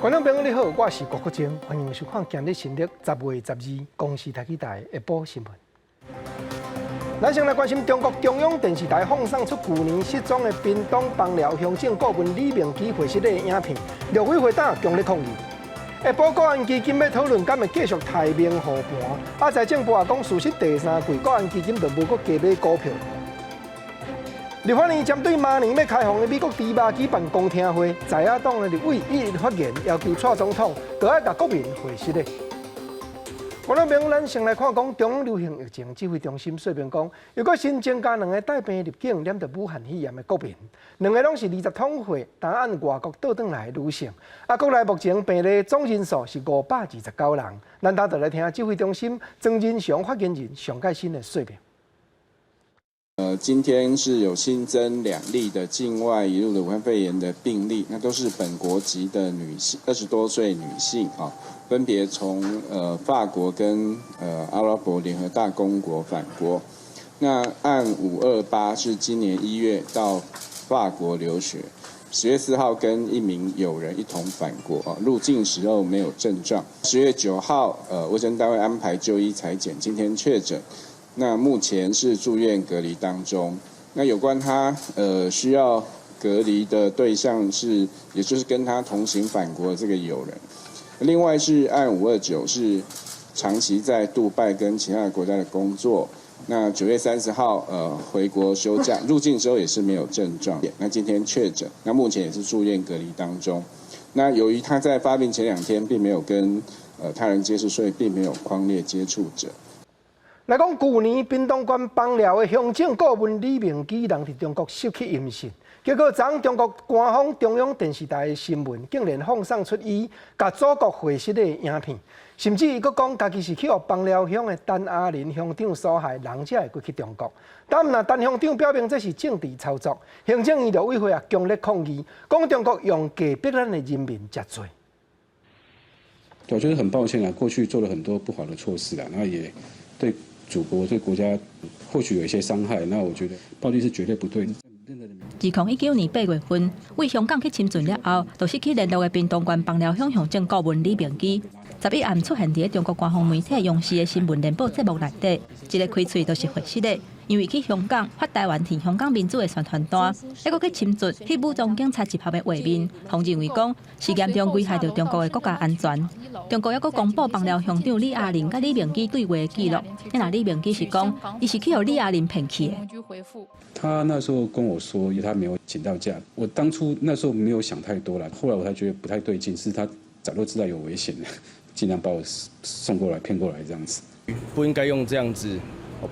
觀眾朋友你好，我是郭國晶，歡迎收看今日新曆10月12公視台語台下晡新聞。咱先來關心中國中央電視台放送出舊年失蹤的屏東枋寮鄉鎮顧問李明基會失的影片，陸委會今強烈抗議。下晡國安基金欲討論，敢會繼續刣明護盤？啊，財政部也講，事實第三季國安基金就無閣加買股票。立法院針對明年欲開放的美國豬肉舉辦公聽會，在野黨的立委一一發言，要求蔡總統閣愛共國民回實的。觀眾朋友，咱先來看講中央流行疫情指揮中心說明講，又閣新增加兩个帶病入境染著武漢肺炎的國民，兩个攏是20通歲，佇按外國倒轉來的女性。啊，國內目前病例總人數是529人。咱等就來聽指揮中心莊人祥發言人上蓋新的說明。今天是有新增兩例的境外移入的武漢肺炎的病例，那都是本國籍的女性，20多歲女性啊，分別從法國跟阿拉伯聯合大公國返國。那案528是今年1月到法國留學，10月4號跟一名友人一同返國啊，入境時候沒有症狀。10月9號，衛生單位安排就醫採檢，今天確診。那目前是住院隔離當中。那有關他需要隔離的對象是，也就是跟他同行返國的這個友人。另外是案529是長期在杜拜跟其他國家的工作。那9月30號回國休假，入境之後也是沒有症狀。那今天確診，那目前也是住院隔離當中。那由於他在發病前2天並沒有跟他人接觸，所以並沒有匡列接觸者。來講，舊年屏東縣枋寮的鄉政顧問李明基人佇中國失去音訊，結果昨中國官方中央電視台的新聞竟然放送出伊共祖國會失的影片，甚至伊閣講家己是去予枋寮鄉的陳阿林鄉長所害，人才會過去中國。但若陳鄉長表明這是政治操作，行政院陸委會也強烈抗議，講中國用假逼咱的人民食罪。我覺得很抱歉啊，過去做了很多不好的措施啦，那也對祖國對國家或許有一些傷害，那我覺得暴力是絕對不對的。2019年8月份，對香港去深圳了後，就失去聯絡的屏東縣枋寮鄉鄉政顧問李明基，11暗出現佇中國官方媒體央視的新聞聯播節目內底，一个開喙就是會失的，因為去香港發台灣挺香港民主的宣傳單，抑閣去深圳翕武裝警察集合的畫面，予認為講是嚴重危害著中國的國家安全。中國抑閣公布枋寮鄉長李阿林佮李明基對話的記錄，那李明基是講，伊是去予李阿林騙去的。他那時候跟我說，因為他沒有請到假，我當初那時候沒有想太多了，後來我才覺得不太對勁，是他早就知道有危險，盡量把我送過來騙過來這樣子。不應該用這樣子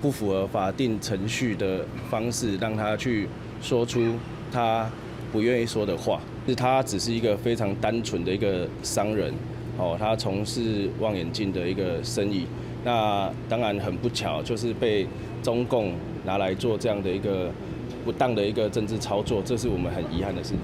不符合法定程序的方式，讓他去說出他不願意說的話。是他只是一個非常單純的一個商人，哦，他從事望遠鏡的一個生意。那當然很不巧，就是被中共拿來做這樣的一個不當的一個政治操作，這是我們很遺憾的事情。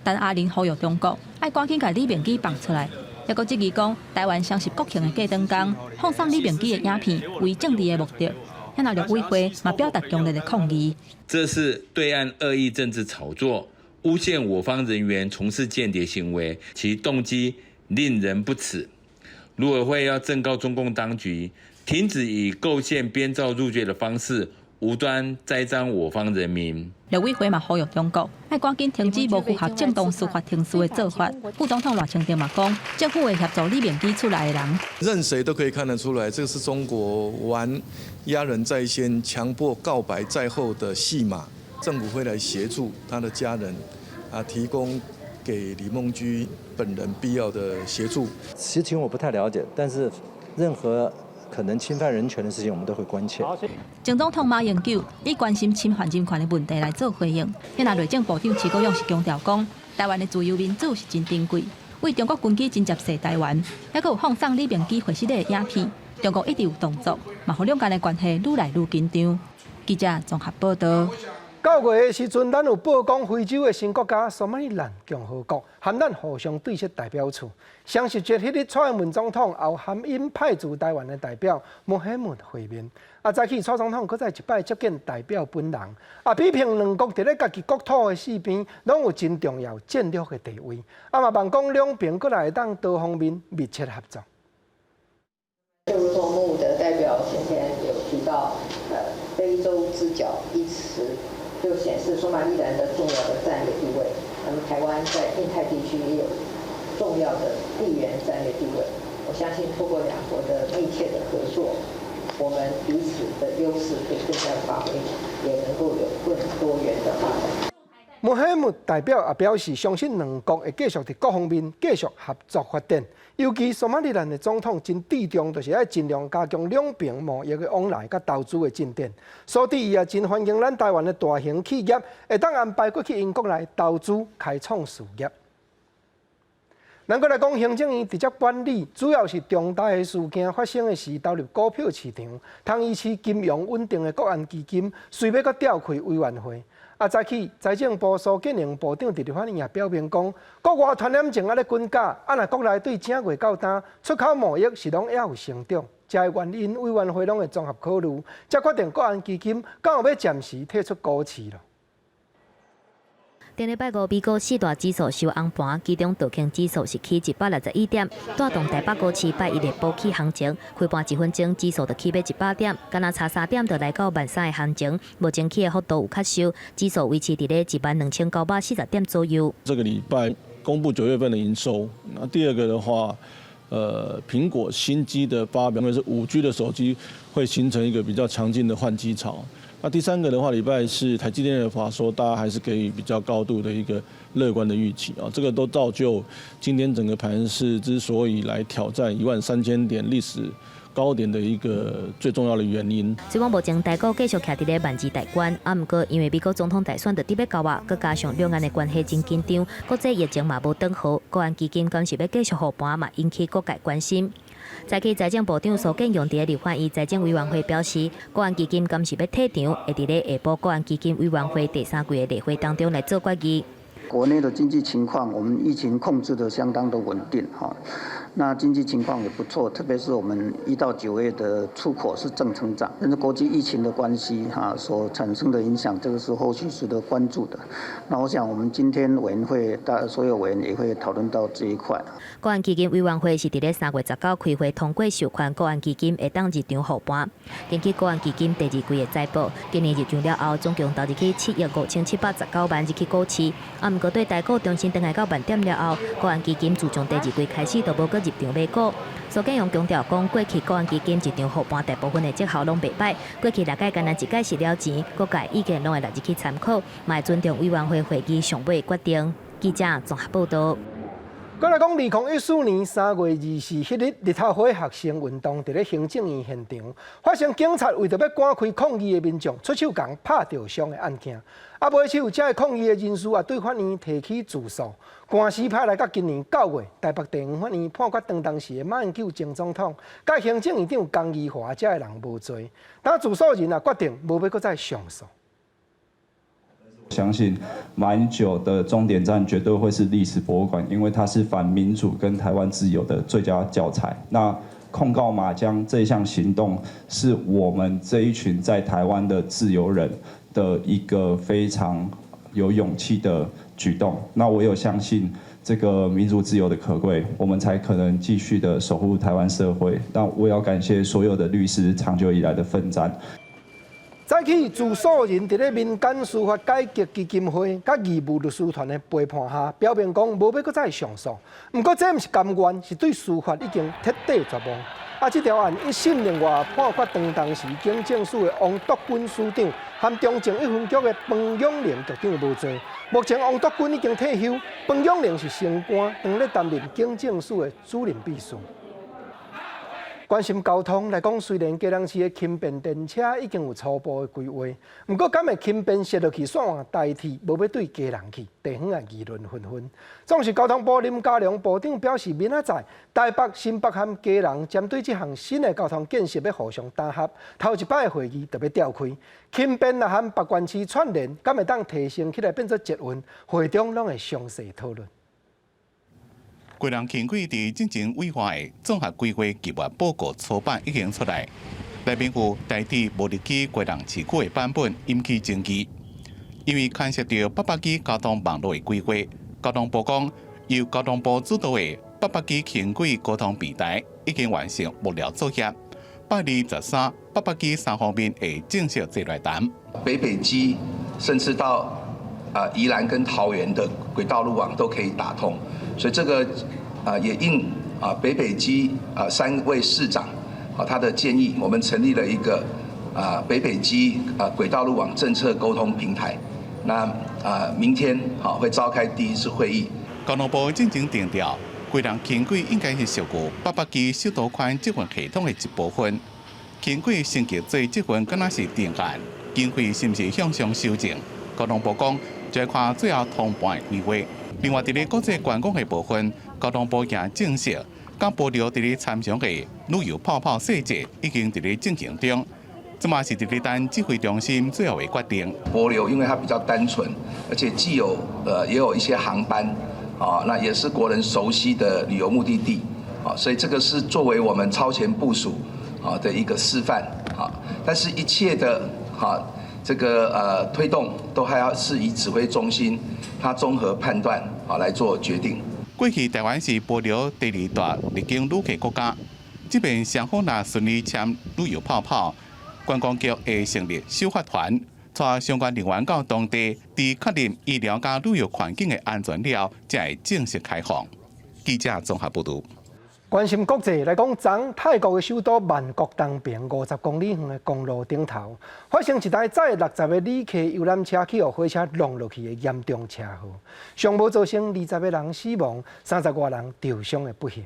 陳阿林呼籲中國愛趕緊共李明基放出來，抑閣質疑講台灣雙十國慶的過當工放送李明基的影片為政治的目的，遐陸委會嘛表達強烈的抗議。這是對岸惡意政治炒作，誣陷我方人員從事間諜行為，其動機令人不齒。陸委會要正告中共當局，停止以構陷編造入罪的方式，無端栽贓我方人民。陸委會嘛呼籲中國愛趕緊停止無符合正當司法程序的做法。副總統賴清德嘛講，政府會協助李明基厝內的人。任誰都可以看得出來，這個是中國玩壓人在先、強迫告白在後的戲碼。政府會來協助他的家人，啊，提供給李孟居本人必要的協助。實情我不太了解，但是任何可能侵犯人權的事情，我們都會關切。前總統馬英九以關心侵犯人權的問題來做回應。那內政部長徐國勇是強調講，台灣的自由民主是真珍貴，對中國軍機真接襲台灣，抑閣有放送李明基會失的影片，中國一直有動作，嘛予兩岸的關係愈來愈緊張。記者綜合報道。9月的時陣，咱有報講非洲的新國家索馬利蘭共和國和咱互相對設代表處。雙十節彼日，蔡英文總統也含𪜶派駐台灣的代表穆罕默會面。啊，早起蔡總統閣再一擺接見代表本人，啊，批評兩國佇咧家己國土的四邊，攏有真重要戰略的地位。啊，嘛望講兩邊閣來會當多方面密切合作。就如同穆伍德代表先前有提到，非洲之角一詞，就顯示索馬利蘭的重要的戰略地位。那麼台灣在印太地區也有重要的地緣戰略地位。我相信透過兩國的密切的合作，我們彼此的優勢可以更加發揮，也能夠有更多元的發展。穆罕默代表也表示，相信兩國會繼續佇各方面繼續合作發展。尤其索馬利蘭的總統真注重，就是愛盡量加強兩邊貿易的往來佮投資的進展。所以，伊也真歡迎咱台灣的大型企業會當安排過去𪜶國來投資開創事業。咱閣來講，行政院直接管理，主要是重大的事件發生的時，投入股票市場，通維持金融穩定的國安基金，隨欲閣調開委員會。啊，早起財政部蘇建榮部長佇立法院也表明講，國外傳染症猶咧滾價，啊若國內對正月到今出口貿易是攏猶有成長，這个原因委員會攏會綜合考慮，才決定國安基金敢有欲暫時退出股市囉。頂禮拜五，美股四大指數收紅盤，其中道瓊指數是起161點，帶動台北股市拜一的補起行情。開盤一分鐘，指數就起欲100點，敢若差3點就來到萬三的行情。目前起的幅度有較收，指數維持佇咧12,940點左右。這個禮拜公布9月份的營收，那第二個的話，蘋果新機的發表，因為是5G 的手機，會形成一個比較強勁的換機潮。那第三個的話，禮拜四台積電的法說，大家還是給予比較高度的一個樂觀的預期啊，這個都造就今天整個盤勢之所以來挑戰13,000點歷史高點的一個最重要的原因。雖講目前台股繼續徛佇咧萬二大關，啊，毋過因為美國總統大選就佇欲到啊，閣加上兩岸的關係真緊張，國際疫情嘛無轉好，國安基金敢是欲繼續護盤嘛，引起各界關心。早起財政部長蘇建榮佇立法院財政委員會表示，國安基金敢是欲退場，會佇咧下晡國安基金委員會第三季的例會當中來做決議。國內的經濟情況，我們疫情控制得相當的穩定，哈。那經濟情況也不錯，特別是我們1到9月的出口是正成長。但是國際疫情的關係，哈，所產生的影響，這個是後續值得關注的。那我想，我們今天委員會大所有委員也會討論到這一塊。國安基金委員會是佇咧3月19開會通過授權國安基金會當入場護盤。根據國安基金第二季的財報，今年入場了後，總共投入去7億5719萬入去股市。啊，毋過對台股重新轉來到萬點了後，國安基金自從第二季開始就無閣入場買股。蘇建榮強調講，過去國安基金入場護盤大部分的績效攏袂䆀，過去六屆敢若一屆是了錢，各界意見攏會納入去參考，嘛會尊重委員會會議上尾決定。記者綜合報導。閣來講，2014年3月24彼日，日頭花學生運動佇咧行政院現場發生警察為著欲趕開抗議的民眾，出手共拍著傷的案件。啊，尾手這个抗議的人士也對法院提起自訴，官司拍來到今年9月，台北地方法院判決當時的馬英九前總統佮行政院長江宜樺這个人無罪，但自訴人也決定無欲閣再上訴。相信馬英九的終點站絕對會是歷史博物館，因為它是反民主跟台灣自由的最佳教材。那控告馬江這項行動，是我們這一群在台灣的自由人的一個非常有勇氣的舉動。那我有相信這個民主自由的可貴，我們才可能繼續的守護台灣社會。那我要感謝所有的律師長久以來的奮戰。早起，自訴人佇咧民間司法改革基金會佮義務律師團的陪伴下，表明講無欲閣再上訴。毋過這毋是甘願，是對司法已經徹底絕望。啊，這條案一審另外判決當時警政署的王篤軍署長和中正一分局的彭永玲局長無罪。目前王篤軍已經退休，彭永玲是升官，當咧擔任警政署的主任秘書。關心交通來講，雖然基隆市的輕便電車已經有初步的規劃，毋過敢會輕便設落去煞換代替，無欲對基隆去，地方也議論紛紛。總是交通部林佳龍部長表示，明仔載台北、新北和基隆針對這項新的交通建設欲互相搭合，頭一擺的會議就欲召開。輕便若和北縣市串聯，敢會當提升起來變做捷運，會中攏會詳細討論。基隆輕軌佇進前規劃的綜合規劃計劃報告初版已經出來，內面有台鐵無入去基隆市區的版本引起爭議，因為牽涉到八百基交通網路的規劃。交通部講，由交通部主導的八百基輕軌交通平台已經完成幕僚作業，8月23，八百基三方面會正式坐來談。北北基甚至到宜蘭跟桃園的軌道路網都可以打通。所以這個也應北北基三位市長他的建議，我們成立了一個北北基軌道路網政策溝通平台。那明天好會召開第一次會議。交通部進前定調，基隆輕軌應該是屬於八百基首都圈捷運系統的一部分。輕軌升級做捷運，敢若是定案，經費是毋是向上修正？交通部講，就看最後通盤的規劃。另外，佇咧國際觀光的部分，交通部也證實，佮帛琉佇咧參詳的旅遊泡泡細節已經佇咧進行中，這嘛是佇咧等指揮中心最後的決定。帛琉因為它比較單純，而且既有也有一些航班，啊，那也是國人熟悉的旅遊目的地，啊，所以這個是作為我們超前部署啊的一個示範，啊，但是一切的哈這個推動都還要是以指揮中心它綜合判斷啊來做決定。過去台灣是帛琉第二大入境旅客國家，這邊雙方若順利簽旅遊泡泡，觀光局會成立首發團，帶相關人員到當地，佇確認醫療佮旅遊環境的安全了，才會正式開放。記者綜合報導。關心國際來講，昨泰國的首都曼谷東邊50公里遠的公路頂頭，發生一台載60個旅客遊覽車去予火車挏落去的嚴重車禍，上無造成20個人死亡，30外人受傷的不幸。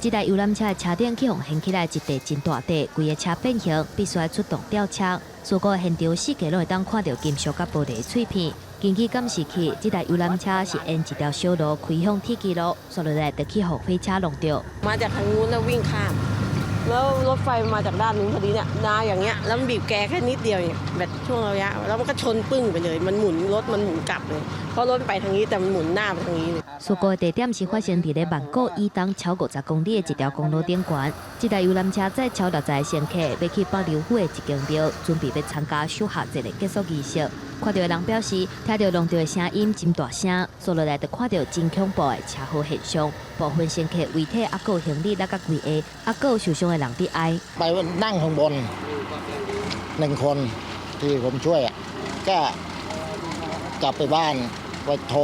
這台遊覽車的車頂去予掀起來一塊真大塊，規个車變形，必須愛出動吊車。事故現場四界攏會當看著金屬佮玻璃碎片。根據監視器，這台遊覽車是沿一條小路開向鐵軌路，紲落來就去予火車挏著。มาจากทางนู้นแล้ววิ่งข้ามแล้วรถไฟมาจากด้านนู้นพอดีเนี่ยนาอย่างเงี้ยแล้วมันบีบแกแค่นิดเดียวเนี่ยแบบช่วงระยะแล้วมันก็ชนปึ้งไปเลยมันหมุนรถมันหมุนกลับเลยเพราะรถไปทางนี้แต่มันหมุนหน้าไปทางนี้事故的地點是發生佇咧曼谷以東超50公里的一條公路頂懸。這台遊覽車載超60個乘客，欲去帛琉府的一間廟，準備欲參加守孝節的結束儀式。看著的人表示，聽著挏著的聲音真大聲，紲落來就看著真恐怖的車禍現象。部分乘客遺體猶閣有行李落甲規下，猶閣有受傷的人佇哀。 ไปนั่งข้างบนหนึ่งคนที่ผมช่วยก็กลับไปบ้านไปโทร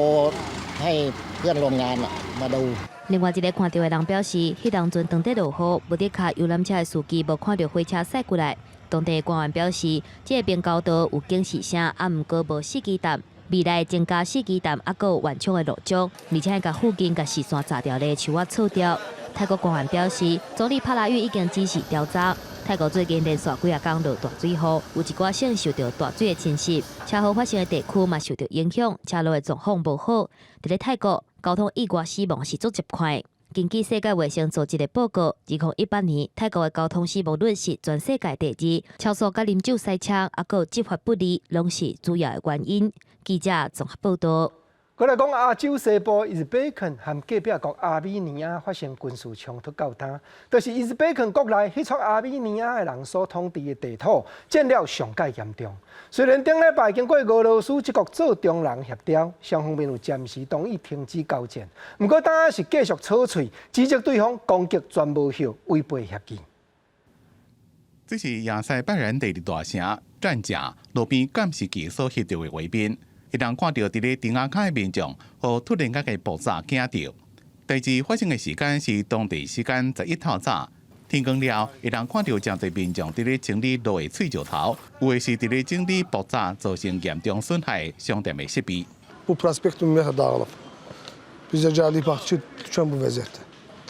ให้เพื่อนร่วมงานมาดู 另外一个看著的人表示，彼當陣當佇落雨，無佇跤遊覽車的司機無看著火車駛過來。當地官員表示，這个平交道有警示聲，啊，毋過無司機站，未來增加司機站，猶閣有緩衝的路障，而且會共附近共視線閘牢的樹仔鑿掉。泰國官員表示，總理帕拉育已經指示調查。泰國最近連續幾仔工落大水雨，有一寡省受著大水的侵襲，車禍發生的地區嘛受著影響，車路的狀況無好。佇咧泰國，交通意外死亡是足捷快。根據世界衛生組織的報告，2018年泰國的交通死亡率是全世界第二，超速佮啉酒駛車，猶閣執法不力，攏是主要的原因。記者綜合報導。過來講亞洲西部伊茲別克和隔壁國亞美尼亞發生軍事衝突到今，就是伊茲別克國內彼撮亞美尼亞的人所統治的地土，戰了上蓋嚴重。雖然頂禮拜經過俄羅斯這國做中人協調，雙方面有暫時同意停止交戰，毋過當是繼續吵喙，指責對方攻擊全無效，違背協議。這是亞塞拜然第二大城戰甲路邊監視器所翕著的畫面。會當看著佇咧鎮仔跤的民眾，予突然間的爆炸驚著。代誌發生的時間是當地時間11透早，天光了，會當看著誠濟民眾佇咧清理路的碎石頭，有的是佇咧整理爆炸造成嚴重損害商店的設備。 Bu prospekt ümumiyyətlə dağılıb. Bizə gəldik, baxdıq ki, dükan bu vəziyyətdə.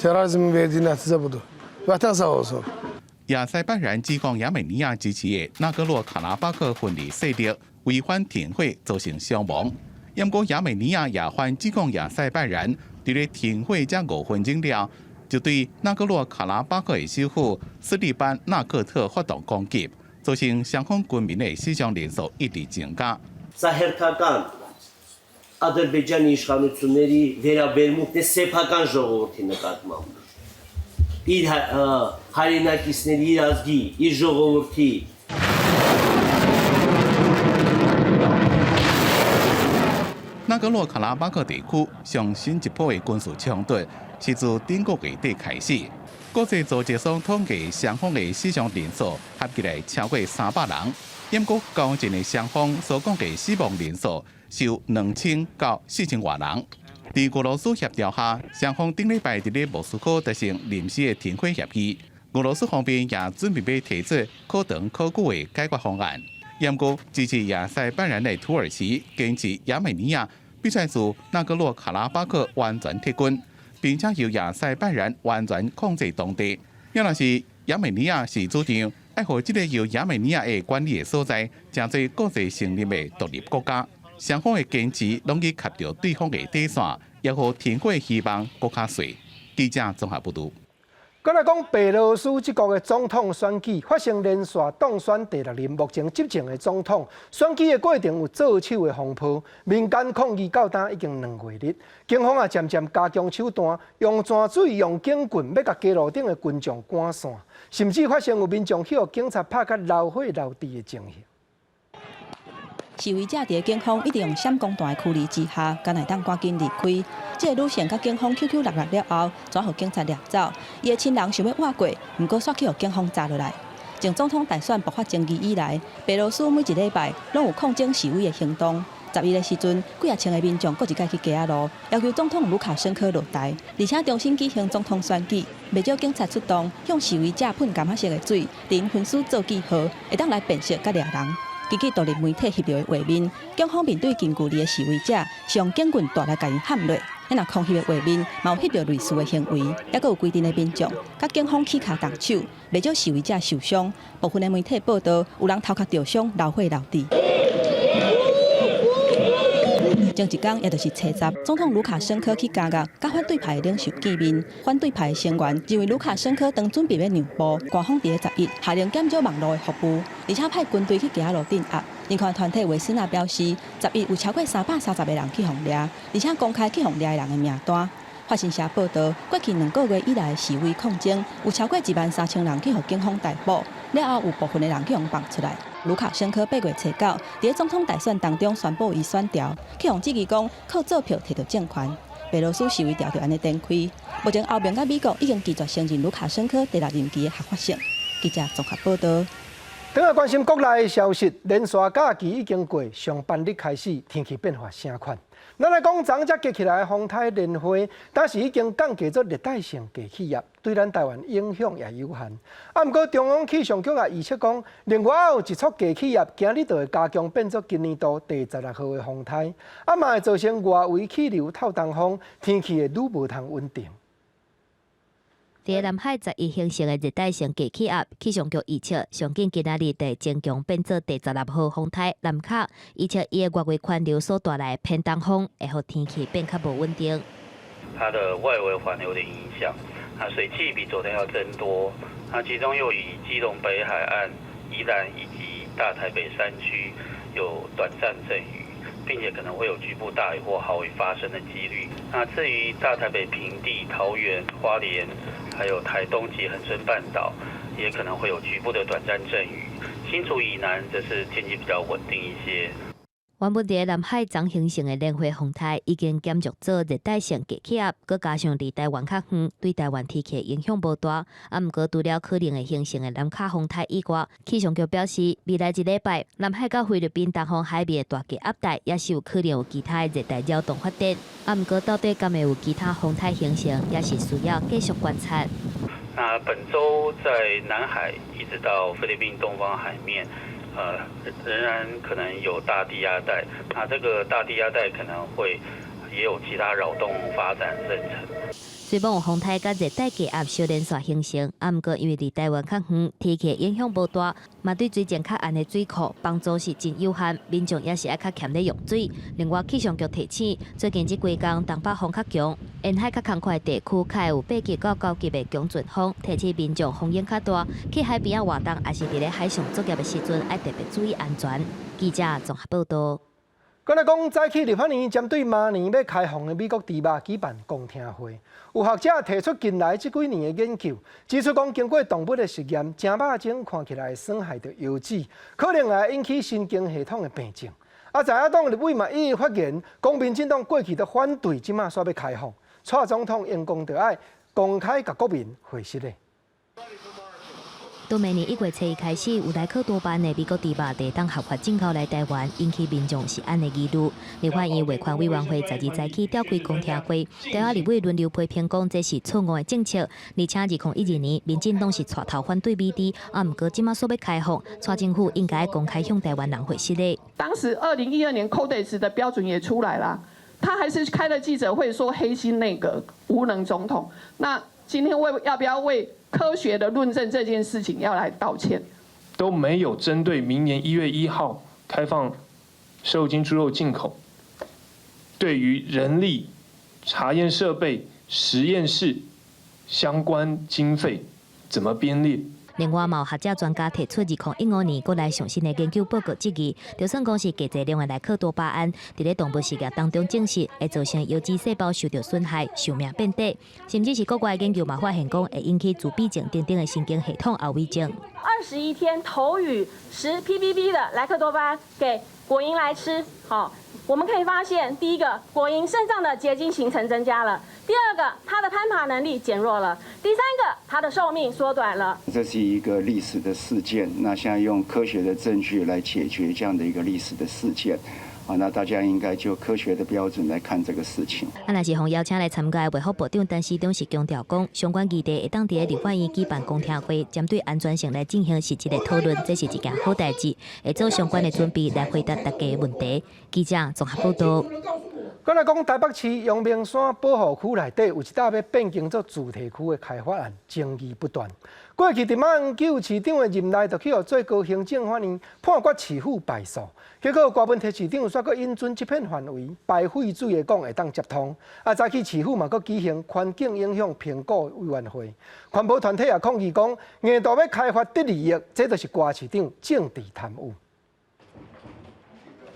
Terörizmin verdiği netice budur. Vatan sağ olsun. 亞塞拜然指控亞美尼亞支持的納戈洛卡拉巴克分離勢力違反停火，造成傷亡。毋過亞美尼亞也反指控亞塞拜然佇咧停火才5分鐘了，就對納戈洛卡拉巴克的首府斯蒂班納克特發動攻擊，造成雙方軍民的死傷人數一直增加。 Սա հերթական Ադրբեջանի իշխանությունների վերաբերմունքն է սեփական ժողովրդի նկատմամբ։ Իր հայրենակիցների, իր ազգի, իր ժողովրդի 納戈洛卡拉巴克地區上新一波的軍事衝突是自頂個月底開始。國際組織所統計雙方的死傷人數合起來超過300人，毋過交戰的雙方所講的死亡人數是有2000到4000外人。佇俄羅斯協調下，雙方頂禮拜佇咧莫斯科達成臨時的停火協議。俄羅斯方面也準備欲提出可長可久的解決方案。毋過支持亞塞拜然的土耳其堅持亞美尼亞必須自納戈洛卡拉巴克完全撤軍，並且由亞塞拜然完全控制當地。若是亞美尼亞是主張愛予這个由亞美尼亞的管理的所在，成做國際承認的獨立國家。雙方的堅持攏去磕著對方的底線，也予停火希望閣較細。記者綜合報導。閣來講白羅斯這國的總統選舉發生連續當選第六任目前執政的總統，選舉的過程有做手的風波，民間抗議到今已經2月日，警方也漸漸加強手段，用泉水、用警棍，欲共街路頂的群眾趕散，甚至發生有民眾去予警察拍甲流血流滴的情形。示威者佇警方一直用閃光彈的驅離之下，敢會當趕緊離開。這个女性佮警方搝搝搦搦了後，煞予警察掠走。伊的親人想欲倚過，毋過煞去予警方抓落來。從總統大選爆發爭議以來，白羅斯每一禮拜攏有抗爭示威的行動。11的時陣，幾仔千个民眾閣一擺去街仔路，要求總統盧卡申科落台，而且重新舉行總統選舉。袂少警察出動，向示威者噴柑仔色的水，佇𪜶分屍做記號，會當來辨識佮掠人。根據獨立媒體翕著的畫面，警方面對近距離的示威者，是用警棍大力共𪜶撼落。若空翕的畫面，嘛有翕著類似的行為，猶閣有規陣的民眾佮警方起跤動手，袂少示威者受傷。部分的媒體報道，有人頭殼著傷，流血流滴。前一工，也就是初十，總統盧卡申科去監獄，佮反對派的領袖見面。反對派的成員認為盧卡申科當準備欲讓步，官方佇咧11下令減少網路的服務，而且派軍隊去街仔路鎮壓。人權團體維斯納表示，11有超過330個人去予掠，而且公開去予掠的人的名單。法新社報導，過去2個月以來示威抗爭，有超過1萬3千人去予警方逮捕，了後有部分的人去予放出來。盧卡申科8月初9，佇咧總統大選當中宣布伊選調，去予質疑講靠做票摕著政權。白羅斯示威潮就按呢展開。目前歐盟佮美國已經拒絕承認盧卡申科第六任期的合法性。記者綜合報導。轉來關心國內的消息，連續假期已經過，上班日開始天氣變化啥款？咱來講，昨才結起來的風颱蓮花，但是已經降格做熱帶性低氣壓，對咱台灣影響也有限。啊，毋過中央氣象局也預測講，另外有一束低氣壓，今日就會加強變做今年度第16號的風颱，啊，嘛會造成外圍氣流透東風，天氣會愈無通穩定。佇南海11形成的熱帶性低氣壓，氣象局預測，上緊今仔日會增強變做第16號風颱南卡，預測伊的外圍環流所帶來的偏東風，會予天氣變較無穩定。它的外圍環流的影響，那水汽比昨天要增多，那其中又以基隆北海岸、宜蘭以及大台北山區有短暫陣雨。並且可能會有局部大雨或豪雨發生的幾率。那至於大台北平地、桃園、花蓮，還有台東及恆春半島，也可能會有局部的短暫陣雨。新竹以南則是天氣比較穩定一些。原本佇南海昨形成的蓮花風颱已經減弱做熱帶性低氣壓，閣加上離台灣較遠，對台灣天氣影響無大。啊，毋過除了可能會形成的南卡風颱以外，氣象局表示，未來一禮拜南海佮菲律賓東方海面的大低壓帶也是有可能有其他的熱帶擾動發展。啊，毋過到底敢會有其他風颱形成，也是需要繼續觀察。那本週在南海一直到菲律賓東方海面，仍然可能有大低壓帶，那這個大低壓帶可能會也有其他擾動發展生成。雖罔有風颱佮熱帶低壓相連線形成，啊，毋過因為離台灣較遠，天氣影響無大，嘛對水情較絚的水庫幫助是真有限，民眾也是愛較儉咧用水。另外氣象局提醒，最近這幾工東北風較強，沿海較空闊的地區較會有8級到9級的強陣風，提醒民眾風湧較大，去海邊仔活動，抑是佇咧海上作業的時陣，愛特別注意安全。記者綜合報道。閣來講，早起立法院針對明年欲開放的美國豬肉舉辦公聽會，有學者提出近來這幾年的研究，指出講經過動物的實驗，食肉精看起來損害著腰子，可能會引起神經系統的病症。啊，在野黨立委嘛一一發言，講民進黨過去都反對，這馬煞欲開放，蔡總統應該著愛公開共國民回實的。到明年1月初1開始，有萊克多巴胺的美國豬肉會當合法進口來台灣，引起民眾食安的疑慮。立法院衛環委員會十二早起召開公聽會，朝野立委輪流批評講這是錯誤的政策。而且2012年，民進黨是帶頭反對美豬，啊，毋過這馬煞欲開放，蔡政府應該公開向台灣人回實的。當時2012年 Codex 的標準也出來了，他還是開了記者會說黑心內閣、無能總統。那今天為要不要為科學的論證這件事情要來道歉？都沒有針對明年1月1號開放瘦肉精豬肉進口，對於人力、查驗設備、實驗室相關經費怎麼編列？另外，嘛有學者專家提出，2015年閣來上新的研究報告質疑，就算講是低劑量的萊克多巴胺，佇咧動物實驗當中證實會造成腰子細胞受著損害、壽命變短，甚至是國外研究嘛發現講會引起自閉症等等的神經系統後遺症。21天投予10 ppb 的萊克多巴胺給果蠅來吃，好，我們可以發現，第一個，果蠅腎臟的結晶形成增加了；第二個，它的攀爬能力減弱了；第三個，它的壽命縮短了。這是一個歷史的事件，那現在用科學的證據來解決這樣的一個歷史的事件，啊，那大家應該就科學的標準來看這個事情。啊，若是予邀請來參加的衛福部長陳時中是強調講，相關議題會當佇咧立法院舉辦公聽會，針對安全性來進行實質的討論，這是一件好代誌，會做相關的準備來回答大家的問題。記者綜合報道。閣來講，台北市陽明山保護區內底有一搭欲變更做住宅區的開發案，爭議不斷。過去佇馬英九市長的任內，就去予最高行政法院判決市府敗訴，結果柯文哲市長煞閣允准這片範圍排廢水的管會當接通。啊，早起市府嘛閣舉行環境影響評估委員會，環保團體也抗議講，硬著欲開發得利益，這就是柯市長政治貪污。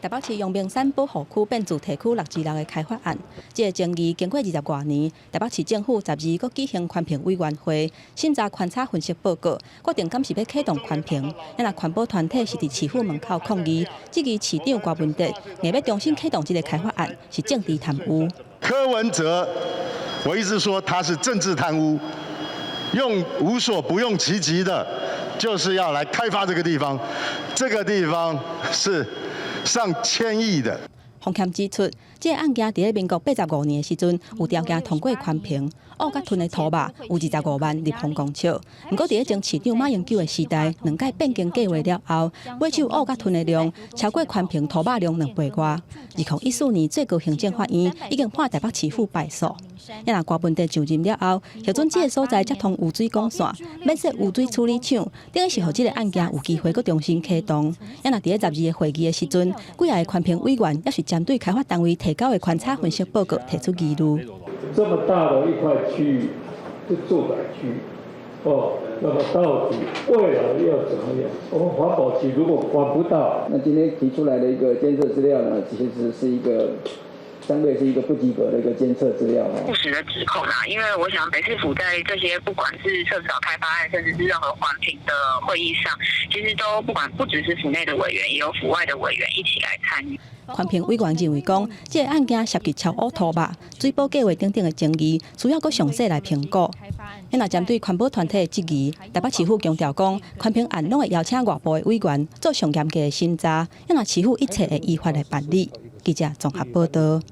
台北市陽明山保護區變住宅區6之6的開發案，這個爭議經過20外年，台北市政府十二閣舉行環評委員會審查環差分析報告，決定敢是欲啟動環評。啊若環保團體是佇市府門口抗議，質疑市長柯文哲硬欲重新啟動這個開發案是政治貪污。柯文哲，我一直說他是政治貪污，用無所不用其極的，就是要來開發這個地方，這個地方是上千億的。洪謙指出，這個案件佇咧民國85年的時陣，有條件通過環評，挖佮吞的土肉有25萬立方公尺。毋過佇咧前市長馬英九的時代，兩屆變更計劃了後，買手挖佮吞的量超過環評土肉量兩倍外。2014年最高行政法院已經判台北市府敗訴。啊若柯文哲上任了後，核准這個所在接通污水管線，免設污水處理廠，等於是予這個案件有機會閣重新啟動。啊若佇咧十二个會議的時陣，幾个環評委員也是針對開發單位提交的環差分析報告提出疑慮。這麼大的一塊區域是住宅區，哦，那麼到底未來要怎麼樣？我們環保局如果管不到，那今天提出來的一個監測資料呢，其實是一個相對是一個不及格的一個監測資料。不實的指控啊，因為我想北市府在這些不管是社子島開發案，甚至是任何環評的會議上，其實都不管不只是府內的委員，也有府外的委員一起來參與。環評委員認為講，這個案件涉及超挖土肉、水保計劃等等的爭議，需要閣詳細來評估。若針對環保團體的質疑，台北市府強調講，環評案攏會邀請外部的委員做上嚴格的審查，若市府一切會依法來辦理。記者綜合報道。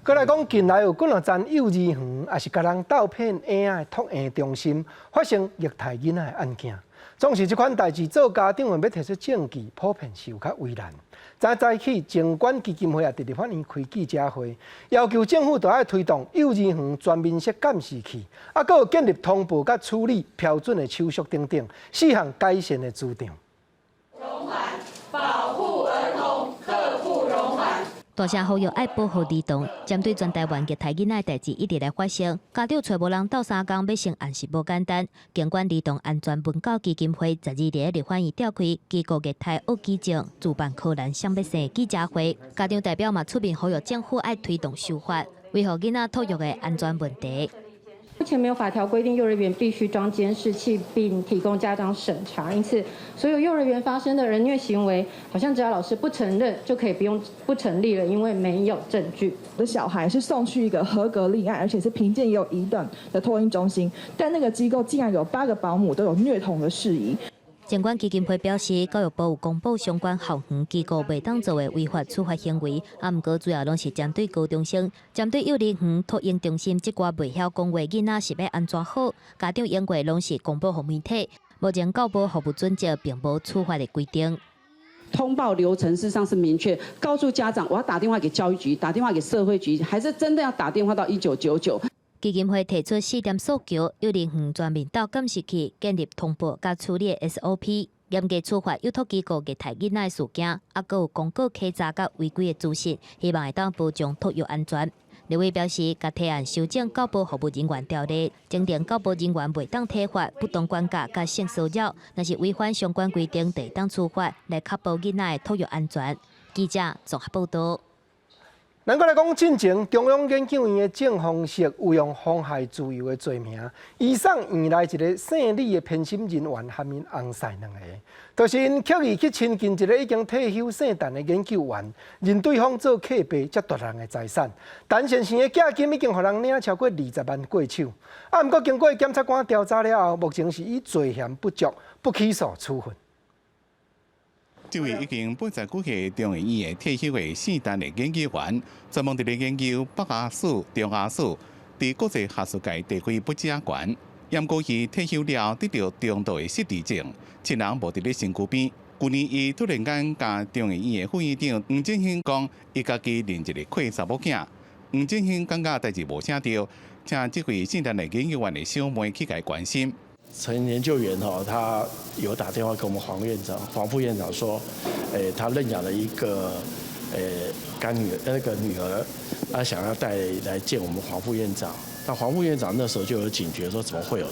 閣來講，近來有幾若間幼兒園，抑是共人鬥騙嬰仔的托嬰中心，發生虐待囡仔的案件。總是這款代誌做家長的欲提出證據，普遍是有較為難。早早起，靜觀基金會也佇立法院開記者會，要求政府著愛推動幼兒園全面式監視器，啊，閣有建立通報佮處理標準的手續等等，四項改善的主張。保護兒童，刻不容緩。大聲呼籲愛保護兒童，針對全台灣虐待囡仔的代誌一直來發生，家長揣無人鬥相共，欲成案是無簡單。警管兒童安全文教基金會12日立法院召開機構虐待惡舉證主辦柯蘭想欲生記者會，家長代表嘛出面呼籲政府愛推動修法，維護囡仔托育的安全問題。目前沒有法條規定幼兒園必須裝監視器並提供家長審查，因此所有幼兒園發生的人虐行為，好像只要老師不承認就可以不用不成立了，因為沒有證據。我的小孩是送去一個合格立案，而且是評鑑也有乙等的托嬰中心，但那個機構竟然有8個保姆都有虐童的事宜。靜觀基金會表示，教育部有公布相關校園機構袂當做的違法處罰行為，啊，毋過主要攏是針對高中生，針對幼兒園、托嬰中心這寡袂曉講話囡仔是欲按怎好？家長應該攏是公布予媒體，目前教保服務準則並無處罰的規定。通報流程事實上是明確，告訴家長我要打電話給教育局，打電話給社會局，還是真的要打電話到1999？基金會提出四點訴求：幼兒園全面鬥監視器，建立通報佮處理的 SOP，嚴格處罰幼托機構虐待囡仔的事件，啊，閣有公告稽查佮違規的資訊，希望會當保障托育安全。立委表示，共提案修正教保服務人員條例，增訂教保人員袂當體罰、不當管教佮性騷擾，若是違反相關規定，就會當處罰，來確保囡仔的托育安全。記者綜合報道。咱閣來講，進前中央研究院的鄭逢碩有用妨害自由的罪名，移送院內一个姓李的評審人員含𪜶翁婿兩个，就是𪜶刻意去親近一个已經退休姓陳的研究員，認對方做客爸，才奪人的財產。陳先生的寄金已經予人領超過20萬過手，啊，毋過經過檢察官調查了後，目前是以罪嫌不足，不起訴處分。這位已經80幾歲中研院的退休的姓陳的研究員，專門佇咧研究北亞史、中亞史，佇國際學術界地位不遮懸。毋過伊退休了得著中度的失智症，親人無佇咧身軀邊。舊年伊突然間共中研院的副院長黃振興講，伊家己認一个契查某囝。黃振興感覺代誌無啥對，請這位姓陳的研究員的小妹去共伊關心。陳研究員哈，他有打電話給我們黃院長、黃副院長說，他認養了一個乾女兒，那個女兒，他想要帶來見我們黃副院長。那黃副院長那時候就有警覺，說怎麼會有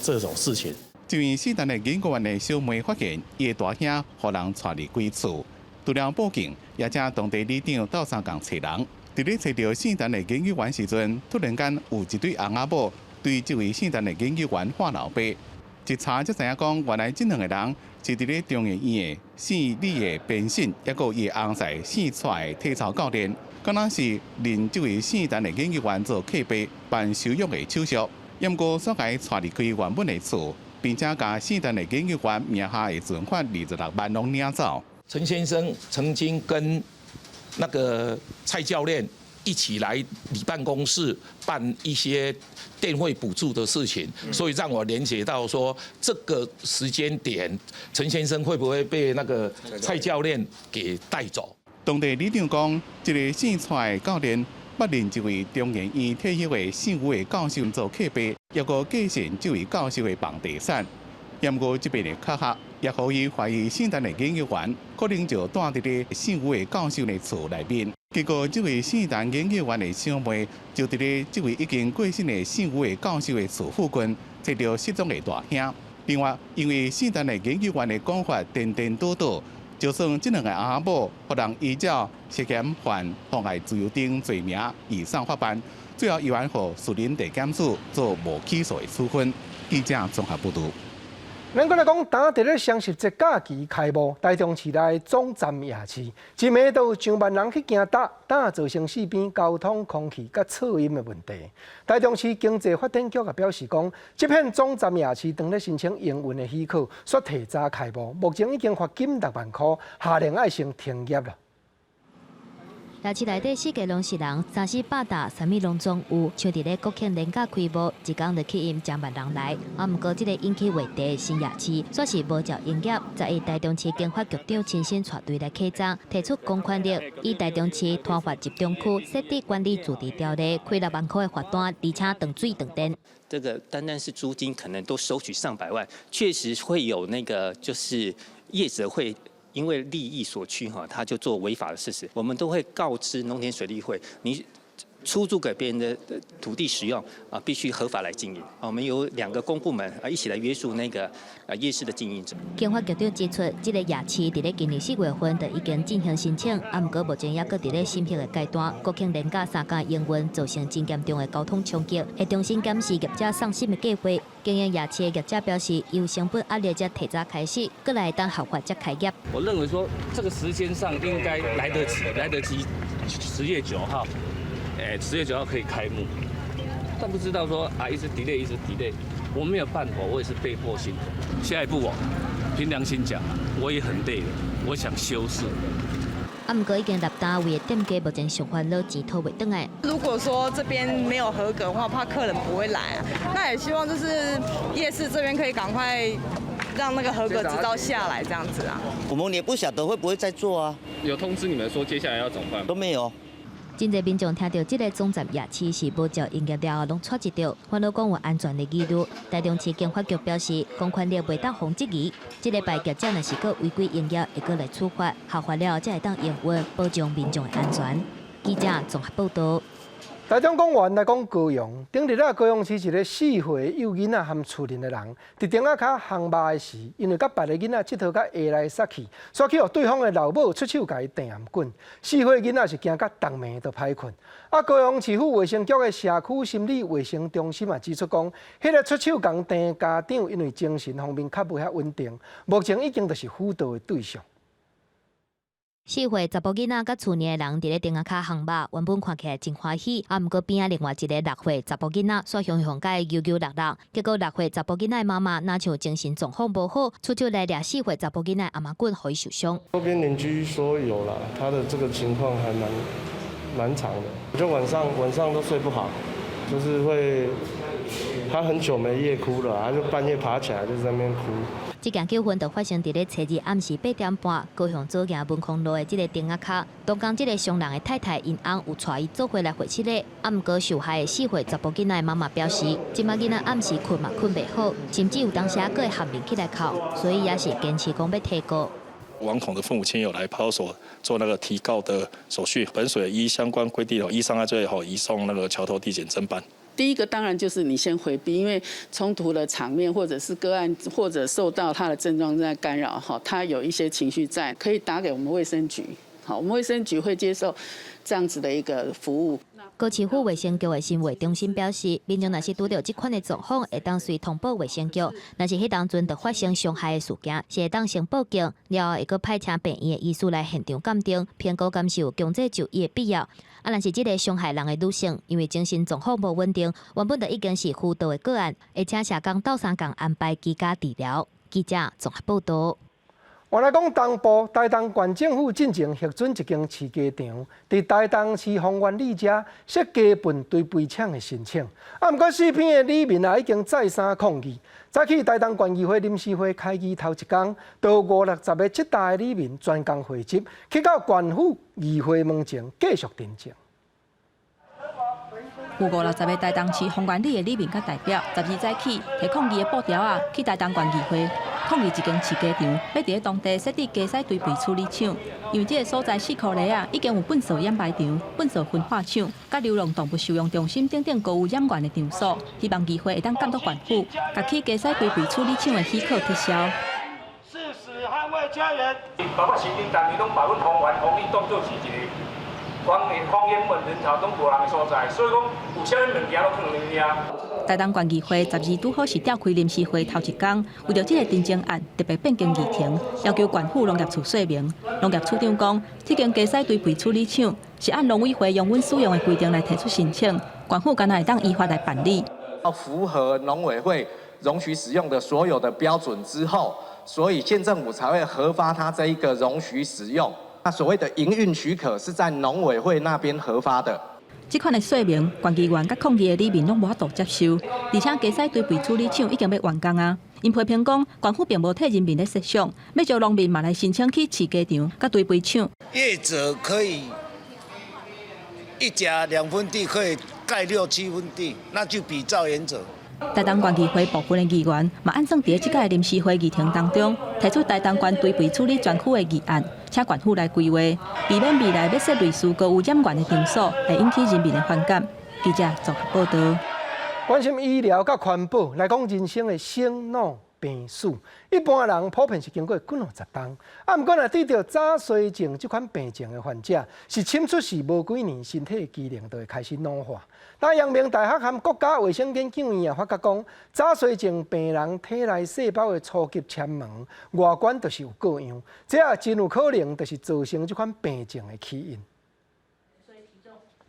這種事情？這位姓陳的研究員的小妹發現，伊的大兄予人帶離歸厝，除了報警，也請當地里長鬥相共揣人。佇咧揣著姓陳的研究員時陣，突然間有一對翁仔某對這位姓陳的研究員喊老爸，一查才知影講，原來這兩個人是佇咧中研院的姓李的編審，抑閣伊的翁婿姓蔡的體操教練，敢若是認這位姓陳的研究員做契爸辦收養的手續，毋過煞共伊帶離開原本的厝，並且共姓陳的研究員名下的存款26萬攏領走。陳先生曾經跟那個蔡教練一起來你辦公室辦一些電費補助的事情，所以讓我聯結到說，這個時間點，陳先生會不會被那個蔡教練給帶走？當地里長講，這个姓蔡的教練捌認這位中研院退休的姓吳的教授做契爸，抑閣繼承這位教授的房地產。毋過這邊的巧合，也予伊懷疑姓陳的研究員可能就蹛佇咧姓吳的教授的厝內面。結果，這位姓陳研究員的小妹就佇咧這位已經過身的姓吳的教授的厝附近，揣著失蹤的大兄。另外，因為姓陳的研究員的講法顛顛倒倒，就算這兩个翁仔某予人依照涉嫌犯妨礙自由等罪名移送法辦，最後依然予士林地檢署做無起訴的處分。記者綜合報道。咱閣來講，今佇咧雙十節假期開幕，台中市內總站夜市，一暝都有上萬人去行搭，搭造成四邊交通、空氣佮噪音的問題。台中市經濟發展局也表示講，這片總站夜市當咧申請營運的許可，煞提早開幕，目前已經罰金6萬箍，下令愛先停業啦。夜市內底四界攏是人，三四百搭，啥物攏總有。像佇咧國慶連假開幕，一工就吸引成萬人來。啊，毋過這个引起話題新夜市，煞是無照營業。11台中市經發局長親身帶隊來稽查，提出公權力，以台中市攤販集中區設置管理自治條例，開6萬箍的罰單，而且斷水斷電。這個單單是租金可能都收取上百萬，確實會有那個就是業者會因為利益所趨哈，他就做違法的事實。我們都會告知農田水利會，你出租給別人的土地使用啊，必須合法來經營。我們有兩個公部門啊，一起來約束那個啊夜市的經營者。經發局長指出，這个夜市佇咧今年4月份就已經進行申請，啊，毋過目前猶閣佇咧審核的階段。國慶連假三工營運造成真嚴重的交通衝擊，會重新檢視業者送審的計劃。經營夜市的業者表示，有成本壓力才提早開始，閣來等合法才開業。我認為說，這個時間上應該來得及，來得及10月9號。哎，10月9號可以開幕，但不知道說啊，一直 delay，一直 delay，我沒有辦法，我也是被迫性的。下一步我憑良心講，我也很累了，我想休息。啊，毋過已經立單位的店家目前上煩惱錢討袂轉來。如果說這邊沒有合格的話，怕客人不會來啊。那也希望就是夜市這邊可以趕快讓那個合格執照下來，這樣子啊。我們也不曉得會不會再做啊。有通知你們說接下來要怎麼辦？都沒有。真濟民眾聽著這个總站夜市是無照營業了後，攏掣一著，煩惱講有安全的疑慮。台中市警發局表示，公權力袂當予質疑。這禮拜業者若是閣違規營業，會閣來處罰，合法了後才會當營運，保障民眾的安全。記者綜合報導。台中講完來講高雄，頂日啊，高雄市一个4歲幼囡仔含厝鄰的人，佇亭仔跤烘肉的時，因為佮別个囡仔𨑨迌甲下來殺去，煞去予對方的老母出手共伊掟頷棍。4歲囡仔是驚甲當暝都歹睏。啊，高雄市府衛生局的社區心理衛生中心嘛指出講，彼个出手共掟家長，因為精神方面較無遐穩定，目前已經就是輔導的對象。 4歲查埔囡仔佮厝內的人佇咧亭仔跤烘肉，原本看起來真歡喜。啊，毋過邊仔另外一个6歲查埔囡仔，煞雄雄共伊扭扭搦搦。結果6歲查埔囡仔的媽媽，若像精神狀況無好，出手來掠4歲查埔囡仔頷棍，予伊受傷。周邊鄰居說有啦，他的這個情況還蠻長的，就晚上都睡不好，就是會，他很久沒夜哭了，他就半夜爬起來就在那邊哭。這件糾紛就發生佇咧初二暗時8點半，高雄左營文康路的這个亭仔跤。當工這个傷人的太太，𪜶翁有帶伊做伙來會室咧。啊，毋過受害的4歲查埔囡仔的媽媽表示，這擺囡仔暗時睏嘛睏袂好，甚至有當時閣會頷面起來哭，所以也是堅持講欲提告。王統的父母親有來派出所做那個提告的手續，本所依相關規定，依傷害罪後移送那個橋頭地檢偵辦。第一個當然就是你先迴避，因為衝突的場面或者是個案或者受到他的症狀在干擾，哈，他有一些情緒在，可以打給我們衛生局，好，我們衛生局會接受這樣子的一個服務。高市府衛生局的心衛中心表示，民眾若是拄著這款的狀況，會當隨通報衛生局；若是彼當陣就發生傷害的事件，是會當先報警，了後會閣派請病院的醫師來現場鑑定，評估敢是有強制就醫的必要。啊，若是這个傷害人的女性，因為精神狀況無穩定，原本就已經是輔導的個案，會請社工鬥相共安排居家治療。記者綜合報導。我來講東部台東縣政府進前核准一間飼雞場，佇台東市豐原里遮設雞糞堆肥廠的申請。啊，毋過四邊的里民啊已經再三抗議。早起台東縣議會臨時會開議頭一工，就有五六十个浙大的里民專工匯集，去到縣府議會門前繼續陳情。有五六十个台東市豐原里的里民佮代表，12早起提抗議的布條仔去台東縣議會抗議一間飼雞場，欲佇咧當地設置雞屎堆肥處理廠。因為這个所在四箍里啊，已經有糞埽掩埋場、糞埽焚化廠、佮流浪動物收容中心等等高污染源的場所，希望議會會當監督縣府，共起雞屎堆肥處理廠的許可撤銷。誓死捍衛家園。包括市鎮，逐年攏把阮豐原、豐里當做是一个荒荒煙悶人潮攏無人的所在，所以講有啥物物件攏囥佇遐。台東縣議會12拄好是召開臨時會頭一工，為著這个陳情案特別變更議程，要求縣府農業處說明。農業處長講，這間雞屎堆肥處理廠是按農委會容允使用的規定來提出申請，縣府敢若會當依法來辦理。要符合農委會容許使用的所有的標準之後，所以縣政府才會核發它這一個容許使用。那所謂的營運許可是在農委會那邊核發的。這款的說明，縣議員佮抗議的里民攏無法度接受，而且加西堆肥處理廠已經欲完工啊。𪜶批評講，縣府並無替人民咧設想，欲招農民嘛來申請起飼雞場佮堆肥廠。業者可以一甲兩分地可以蓋六七分地，那就比照原則。台東縣議會部分的議員嘛按算佇這屆臨時會議程當中，提出台東縣堆肥處理專區的議案，請縣府來規劃，避免未來欲設類似高污染源的場所，會引起人民的反感。記者綜合報導。關心醫療佮環保來講，人生的生老病死，一般人普遍是經過幾若十冬。啊，毋過若得著早衰症這款病症的患者，是伨出世無幾年，身體機能就會開始老化。那陽明大學和國家衛生研究院也發覺講，早衰症病人體內細胞的初級纖毛外觀就是有過樣，這也真有可能就是造成這款病症的起因。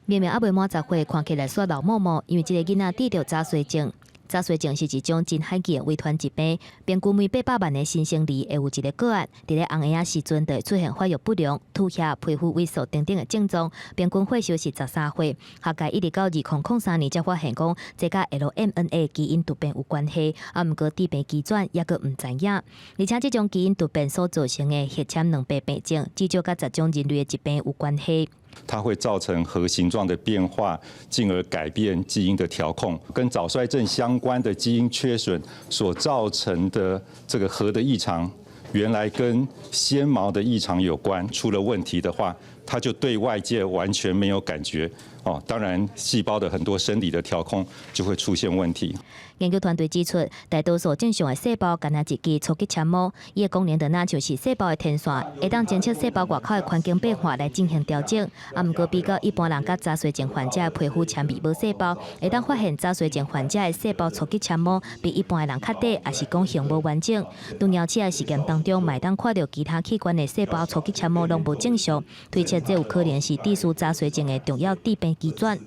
明明猶未滿10歲，看起來煞老毛毛，因為這個囡仔得著早衰症。早衰症是一種真罕見的遺傳疾病，平均每800萬个新生兒會有一個個案。佇咧紅嬰仔時陣就會出現發育不良、吐血、皮膚萎縮等等的症狀，平均歲數是13歲。學界一直到2003年才發現講，這佮 LMNA 基因突變有關係，啊，毋過致病機轉猶閣毋知影。而且這種基因突變所造成的血纖囊白病症，至少佮10種人類的疾病有關係。它會造成核形狀的變化，進而改變基因的調控，跟早衰症相關的基因缺損所造成的這個核的異常，原來跟纖毛的異常有關。出了問題的話，它就對外界完全沒有感覺。哦，當然細胞的很多生理的調控就會出現問題。研究團隊指出，大多數正常的細胞敢若一支初級纖毛，伊的功能就若像是細胞的天線，會當偵測細胞外口的環境變化來進行調整。啊，毋過比較一般人佮早衰症患者的皮膚纖維毛細胞，會當發現早衰症患者的細胞初級纖毛比一般的人較短，抑是講形無完整。糖尿病的實驗當中，嘛會當看著其他器官的細胞初級纖毛攏無正常，推測這有可能是致使早衰症的重要致病機轉。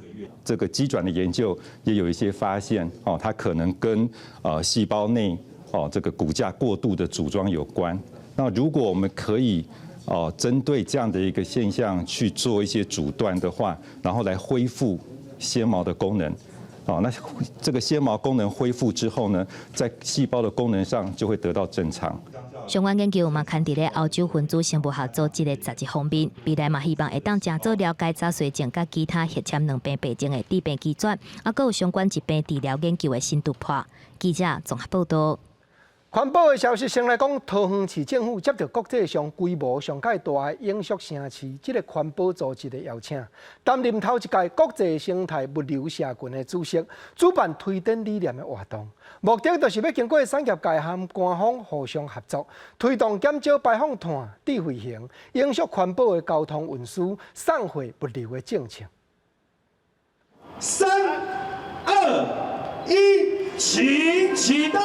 這個機轉的研究也有一些發現，哦，它可能跟細胞內哦這個骨架過度的組裝有關。那如果我們可以哦針對這樣的一個現象去做一些阻斷的話，然後來恢復纖毛的功能，哦，那這個纖毛功能恢復之後呢，在細胞的功能上就會得到正常。相關研究嘛，刊佇咧歐洲分子生物學組織的雜誌方面，未來嘛希望會當誠早了解早衰症佮其他血纖囊病病症的致病機轉，啊，閣有相關疾病治療研究的新突破。記者綜合報導。環保的消息先來講，桃園市政府接著國際上規模上蓋大的永續城市這個環保組織的邀請，擔任頭一屆國際生態物流社群的主席，主辦推展理念的活動，目的就是欲經過產業界和官方互相合作，推動減少排放碳、智慧型、永續環保的交通運輸、送貨物流的政策。三、二、一，請啟動。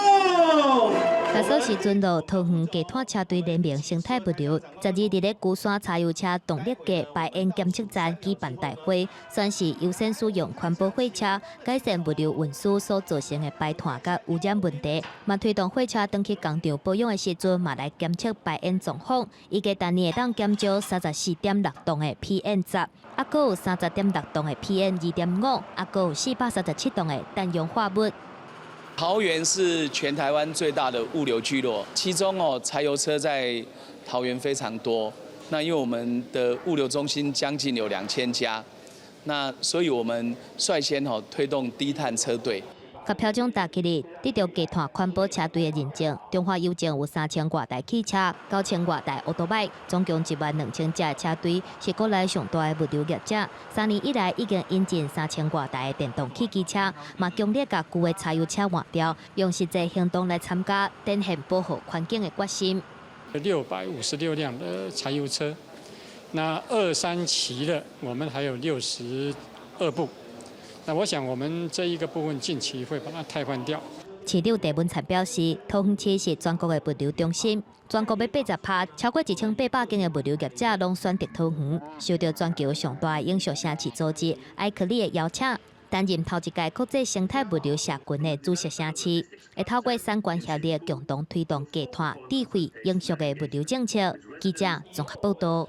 大掃時陣落桃園低碳車隊聯盟生態物流，12佇咧龜山柴油車動力計排煙檢測站舉辦大會，宣示優先使用環保貨車，改善物流運輸所造成的排碳佮污染問題。嘛推動貨車轉去工廠保養的時陣，嘛來檢測排煙狀況，預計逐年會當減少34.6噸的 PM10，啊，閣有30.6噸的 PM2.5，啊，閣有437噸的氮氧化物。桃園是全台灣最大的物流聚落，其中哦，柴油車在桃園非常多。那因為我們的物流中心將近有2000家，那所以我們率先哦推動低碳車隊。佮標準搭起哩，得著低碳環保車隊的認證。中華郵政有3000外台汽車，9000外台歐多拜，總共1萬2000隻車隊，是國內上大的物流業者。3年以來已經引進3000外台的電動汽機車，嘛強力共舊的柴油車換掉，用實際行動來參加，展現保護環境的決心。 656輛的柴油車，那二三期的我們還有62部。那我想，我們這一個部分近期會把它汰換掉。市長鄭文燦表示，桃園市是全國的物流中心，全國欲80%，超過1800間的物流業者攏選擇桃園，受著全球上大的永續城市組織 ICLEI 的邀請，擔任頭一屆國際生態物流社群的主席城市，會透過產官協力，共同推動低碳、智慧、永續的物流政策。記者綜合報導。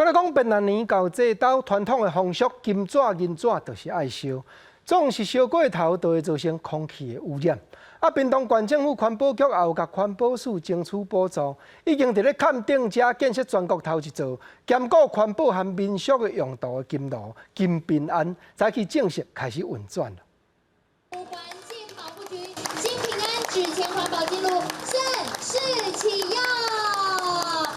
閣來講，檳榔年到這兜傳統的風俗，金紙銀紙就是愛燒，總是燒過頭，就會造成空氣的污染。啊，屏東縣政府環保局也有共環保署爭取補助，已經佇咧崁頂遮建設全國頭一座兼顧環保和民宿的用途的金爐金平安，早起正式開始運轉。金平安紙錢環保金爐正式啟用。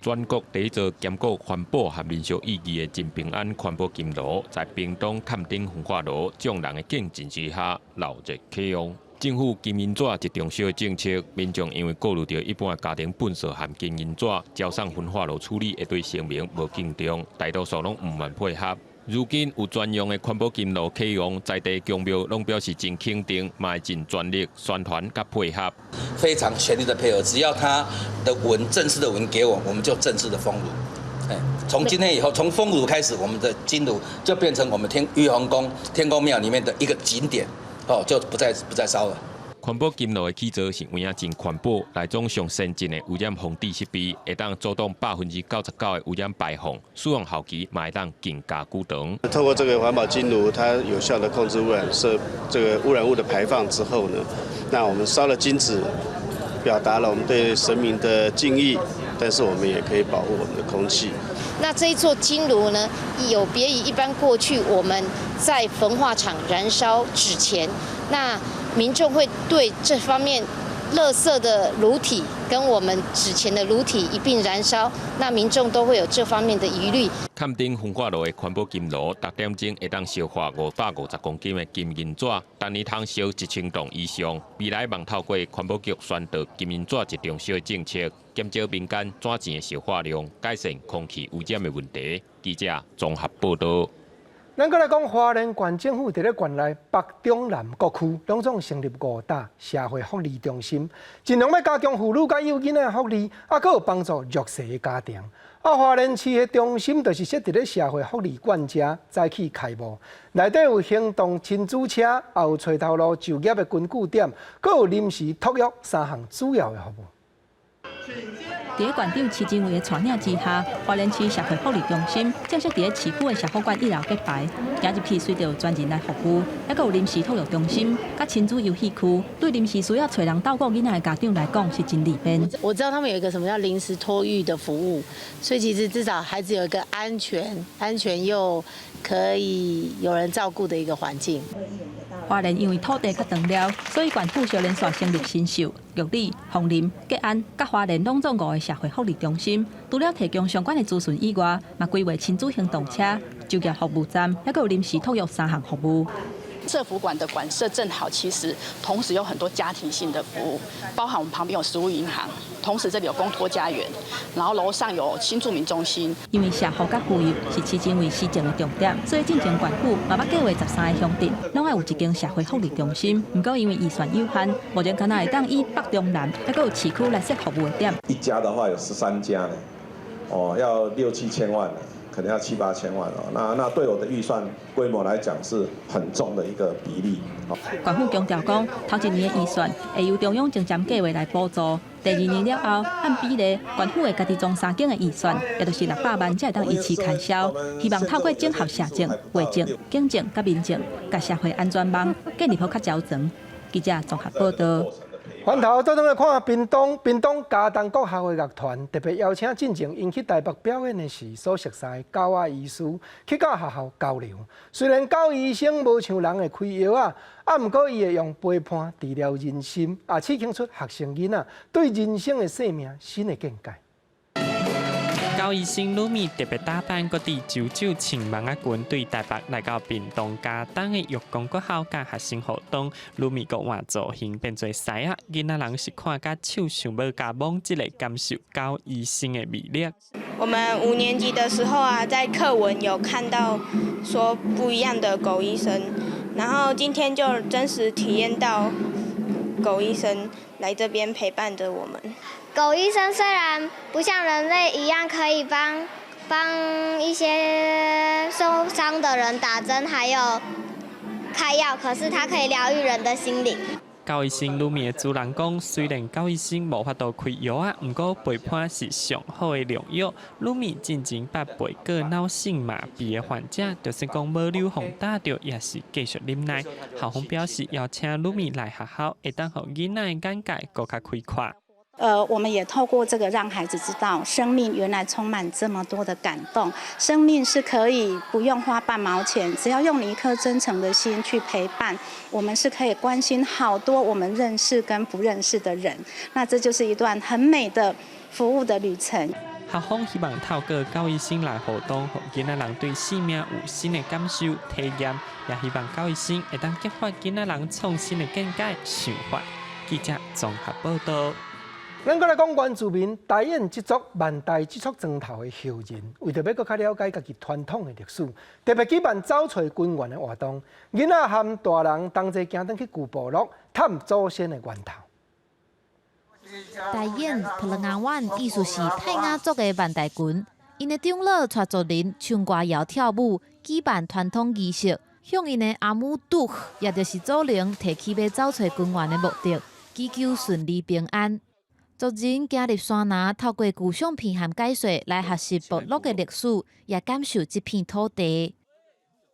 全國第一座兼顧環保和民宿意義的金平安環保金爐，在屏東崁頂焚化爐眾人的見證之下，鬧熱啟用。政府金銀紙一重燒的政策，民眾因為顧慮著一般的家庭糞埽和金銀紙，交送焚化爐處理會對生命無敬重，大多數攏毋願配合。如今有專用的環保金爐啟用，在地宮廟攏表示真肯定，嘛會盡全力宣傳佮配合。非常全力的配合，只要他的文正式的文給我，我們就正式的封爐。從今天以後，從封爐開始，我們的金爐就變成我們天玉皇宮天公廟裡面的一個景點。哦，就不再燒了。環保金爐的起造是有影真環保，內裝上先進的污染防治設備，會當阻擋99%的污染排放，使用後期嘛會當更加久長。透過這個環保金爐，它有效的控制污染設這個污染物的排放之後呢，那我們燒了金紙，表達了我們對神明的敬意，但是我們也可以保護我們的空氣。那這一座金爐呢，有別於一般過去我們在焚化廠燃燒紙錢，那民眾會對這方面垃圾的爐體跟我們紙錢的爐體一併燃燒，那民眾都會有這方面的疑慮。崁頂焚化爐的環保金爐，逐點鐘會當燒化550公斤的金銀紙，逐年通燒1000棟以上。未來望透過環保局宣導金銀紙一重燒的政策，減少民間紙錢的燒化量，改善空氣污染的問題。記者綜合報道。咱閣來講，花蓮縣政府佇咧縣內北中南各區，攏總成立五搭社會福利中心，盡量欲加強婦女佮幼囡仔的福利，啊，閣有幫助弱勢的家庭。啊，花蓮市的中心就是設佇咧社會福利館遮，早起開幕，內底有行動親子車，也有揣頭路就業的根據點，閣有臨時托育三項主要的服務。佇咧縣長徐榛蔚的帶領之下，花蓮市社會福利中心正式佇咧市區的社福館一樓揭牌。行入去隨著有專人來服務，猶閣有臨時托育中心、佮親子遊戲區，對臨時需要揣人照顧囡仔的家長來講是真利便。我知道他們有一個什麼叫臨時托育的服務，所以其實至少孩子有一個安全、安全又可以有人照顧的一個環境。花蓮因為土地較長了，所以縣府小連續成立新秀、玉里、鳳林、吉安、佮花蓮攏總五个社會福利中心，除了提供相關的資訊以外，嘛規劃親子行動車、就業服務站，猶閣有臨時托育三項服務。社福館的館舍正好，其實同時有很多家庭性的服務，包含我們旁邊有食物銀行，同時這裡有公托家園，然後樓上有新住民中心。因為社福佮婦幼是徐榛蔚施政的重點，所以進前縣府嘛捌計劃13个鄉鎮，攏愛有一間社會福利中心。毋過因為預算有限，目前敢若會當以北中南猶閣有市區來設服務的點。一家的話有13家呢，哦，要六七千萬。可能要七八千萬哦，那對我的預算規模來講是很重的一個比例。縣府強調講，頭一年的預算會由中央前瞻計劃來補助，第二年了後按比例，縣府會家己裝三間的預算，也就是600萬，才會當維持開銷。希望透過整合社政、衛政、警政佮民政，共社會安全網建立好較周全。記者綜合報道。環頭倒轉來看屏東，屏東佳冬國校的樂團特別邀請進前𪜶去台北表演的時所熟似的狗仔醫師去佮學校交流。雖然狗醫生無像人會開藥仔，啊，毋過伊會用陪伴治療人心，也刺激出學生囡仔對人生的生命新的見解。狗醫生魯米特別打扮，閣佇九九穿網仔裙，對台北來到屏東佳冬的育光國校佮學生互動。魯米閣換造型變做獅仔，囡仔人是看甲手想欲共摸一下，感受狗醫生的魅力。我們5年級的時候啊，在課文有看到說不一樣的狗醫生，然後今天就真實體驗到狗醫生來這邊陪伴着我們。狗醫生雖然不像人類一樣可以幫幫一些受傷的人打針，還有開藥，可是它可以療癒人的心靈。狗醫生魯米的主人講，雖然狗醫生無法度開藥仔，毋過陪伴是上好的良藥。魯米進前捌陪過腦性麻痹的患者，就算講無流予打著，也是繼續忍耐。校方表示，邀請魯米來學校，會當予囡仔的眼界閣較開闊。我們也透過這個讓孩子知道，生命原來充滿這麼多的感動，生命是可以不用花半毛錢，只要用你一顆真誠的心去陪伴，我們是可以關心好多我們認識跟不認識的人，那這就是一段很美的服務的旅程。校方希望透過狗醫生來活動，予囡仔人對生命有新的感受體驗，也希望狗醫生會當激發囡仔人創新的見解想法。記者綜合報道。咱閣來講原住民大雁這族萬代這族莊頭的後人，為著欲閣較了解家己傳統的歷史，特別舉辦走揣根源的活動，囡仔和大人同齊行轉去舊部落探祖先的源頭。大雁普拉亞灣意思是泰雅族的萬代群，𪜶的長老帶族人唱歌謠跳舞，舉辦傳統儀式，向𪜶的阿姆杜，也就是祖靈提起欲走揣根源的目的，祈求順利平安。族人行入山林，透過舊相片和解說來學習部落的歷史，也感受這片土地。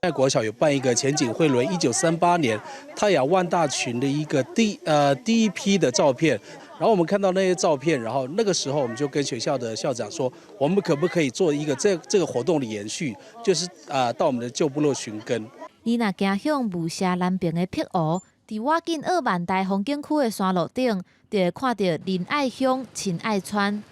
在國小有辦一個淺井惠倫1938年泰雅萬大群的一個第一批的照片，然後我們看到那些照片，然後那個時候我們就跟學校的校長說，我們可不可以做一個這個活動的延續，就是啊到我們的舊部落尋根。你若行向霧社南爿的碧湖，佇瓦景澳萬代風景區的山路頂，就會看著仁愛鄉親愛村。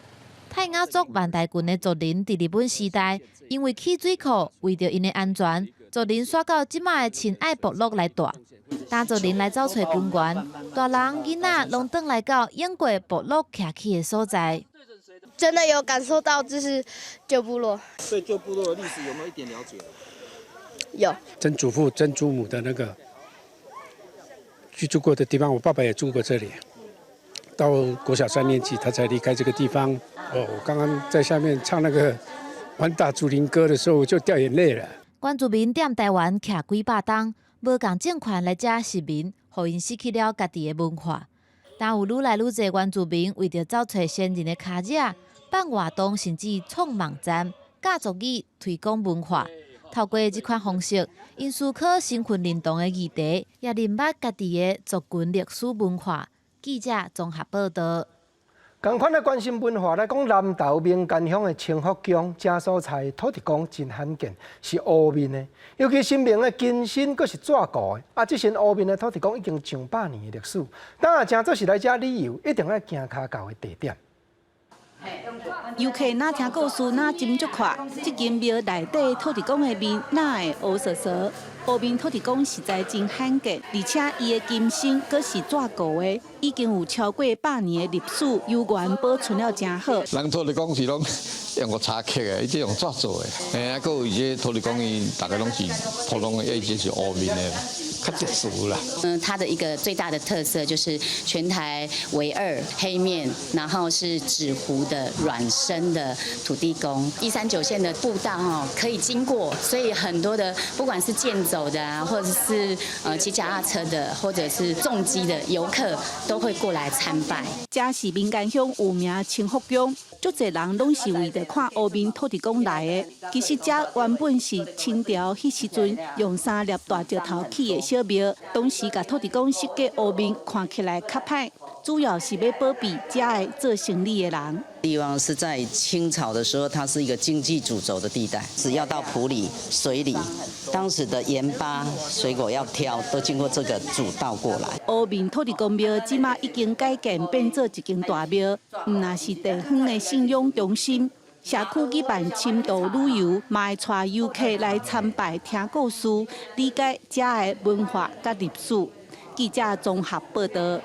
泰雅族萬代群的族人佇日本時代，因為起水庫，為著𪜶的安全，族人徙到這馬的親愛部落來蹛。當族人來走揣根源，大人囡仔攏轉來到英國部落徛起的所在。真的有感受到，這是舊部落。對舊部落的歷史有沒有一點了解？有。曾祖父、曾祖母的那個居住過的地方，我爸爸也住過這裡。到國小三年級，他才離開這個地方。哦，我剛剛在下面唱那個萬大竹林歌的時候，我就掉眼淚了。原住民踮台灣徛幾百冬，無仝政權來遮殖民，予𪜶失去了家己的文化。但有愈來愈濟原住民為著走揣先人的跤跡，辦活動甚至創網站，教族語推廣文化。透過這款方式，𪜶思考身份認同的議題，也認捌家己的族群歷史文化。記者綜合報道。仝款來關心文化來講，南投民間鄉的清福宮，這所在土地公真罕見，是烏面的，尤其神明的金身閣是紙糊的。啊，這身烏面的土地公已經上百年的歷史，當下誠做是來遮旅遊，一定愛行跤到的地點。遊客若聽故事，若斟酌看，這間廟內底土地公的面，哪會烏趖趖？烏面土地公實在真罕見，而且伊的金身閣是紙糊的，已經有超過百年的歷史，猶原保存了誠好。人土地公是攏用木柴刻的，伊這用紙做的。嘿，啊，閣有一些土地公伊逐个攏是普通的，伊這是烏面的，較特殊啦。嗯，它的一個最大的特色就是全台唯二黑面，然後是紙糊的軟身的土地公。139線的步道哈可以經過，所以很多的不管是健走的啊，或者是騎腳踏車的，或者是重機的遊客都會過來參拜。這是民間鄉有名清福宮，足濟人攏是為著看烏面土地公來的。其實這原本是清朝彼時陣用三粒大石頭起的小廟，當時共土地公設計烏面，看起來較歹，主要是欲保庇遮的做生意的人。地方是在清朝的時候，它是一個經濟主軸的地帶，只要到埔里、水里，當時的鹽巴、水果要挑，都經過這個主道過來。烏面土地公廟這馬已經改建變做一間大廟，毋但是地方的信仰中心，社區舉辦深度旅遊，嘛會帶遊客來參拜、聽故事，理解遮的文化佮歷史。記者綜合報道。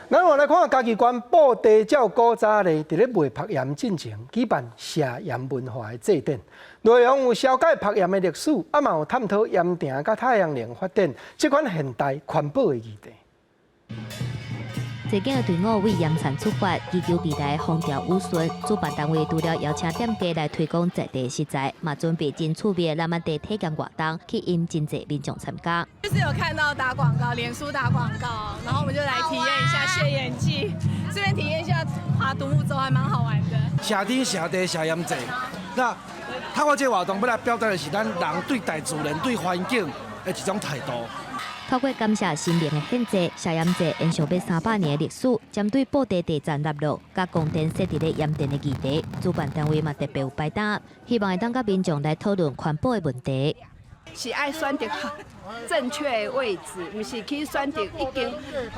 咱換來看嘉義縣布袋鳥古早咧，佇咧賣曝鹽進前舉辦社鹽文化的祭典，內容有紹介曝鹽的歷史，啊嘛有探討鹽埕佮太陽能發電這款現代環保的議題。濟間的隊伍為鹽田出發，祈求未來風調雨順。主辦單位除了邀請店家來推廣在地食材，嘛準備真趣味的浪漫地體驗活動，吸引真濟民眾參加。就是有看到打廣告，臉書打廣告，然後我們就來體驗一下謝鹽祭，順便體驗一下划獨木舟，還蠻好玩的。謝天謝地謝鹽祭，那透過這個活動，欲來表達的是咱人對大自然、對環境的一種態度。透過感謝神明的獻祭，謝鹽祭延續欲300年的歷史，針對布袋地層納落、佮宮殿設置咧鹽田的議題，主辦單位嘛特別有擺檔，希望會當佮民眾來討論環保的問題。是愛選擇正確的位置，毋是去選擇已經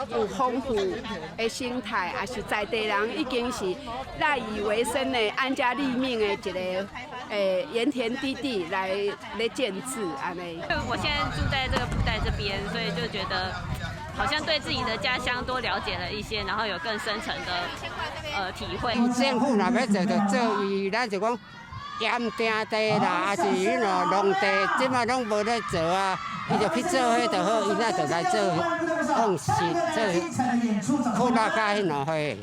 有豐富的生態，抑是在地人已經是賴以為生的安家立命的一个鹽田基地來建置按呢。我現在住在這個布袋這邊，所以就覺得好像對自己的家鄉多了解了一些，然後有更深層的體會。政府若欲做就做，伊咱就講鹽埕地啦，抑是彼落農地，這擺攏無咧做啊，伊就去做彼就好，伊若就來做放實做擴大佮彼落貨。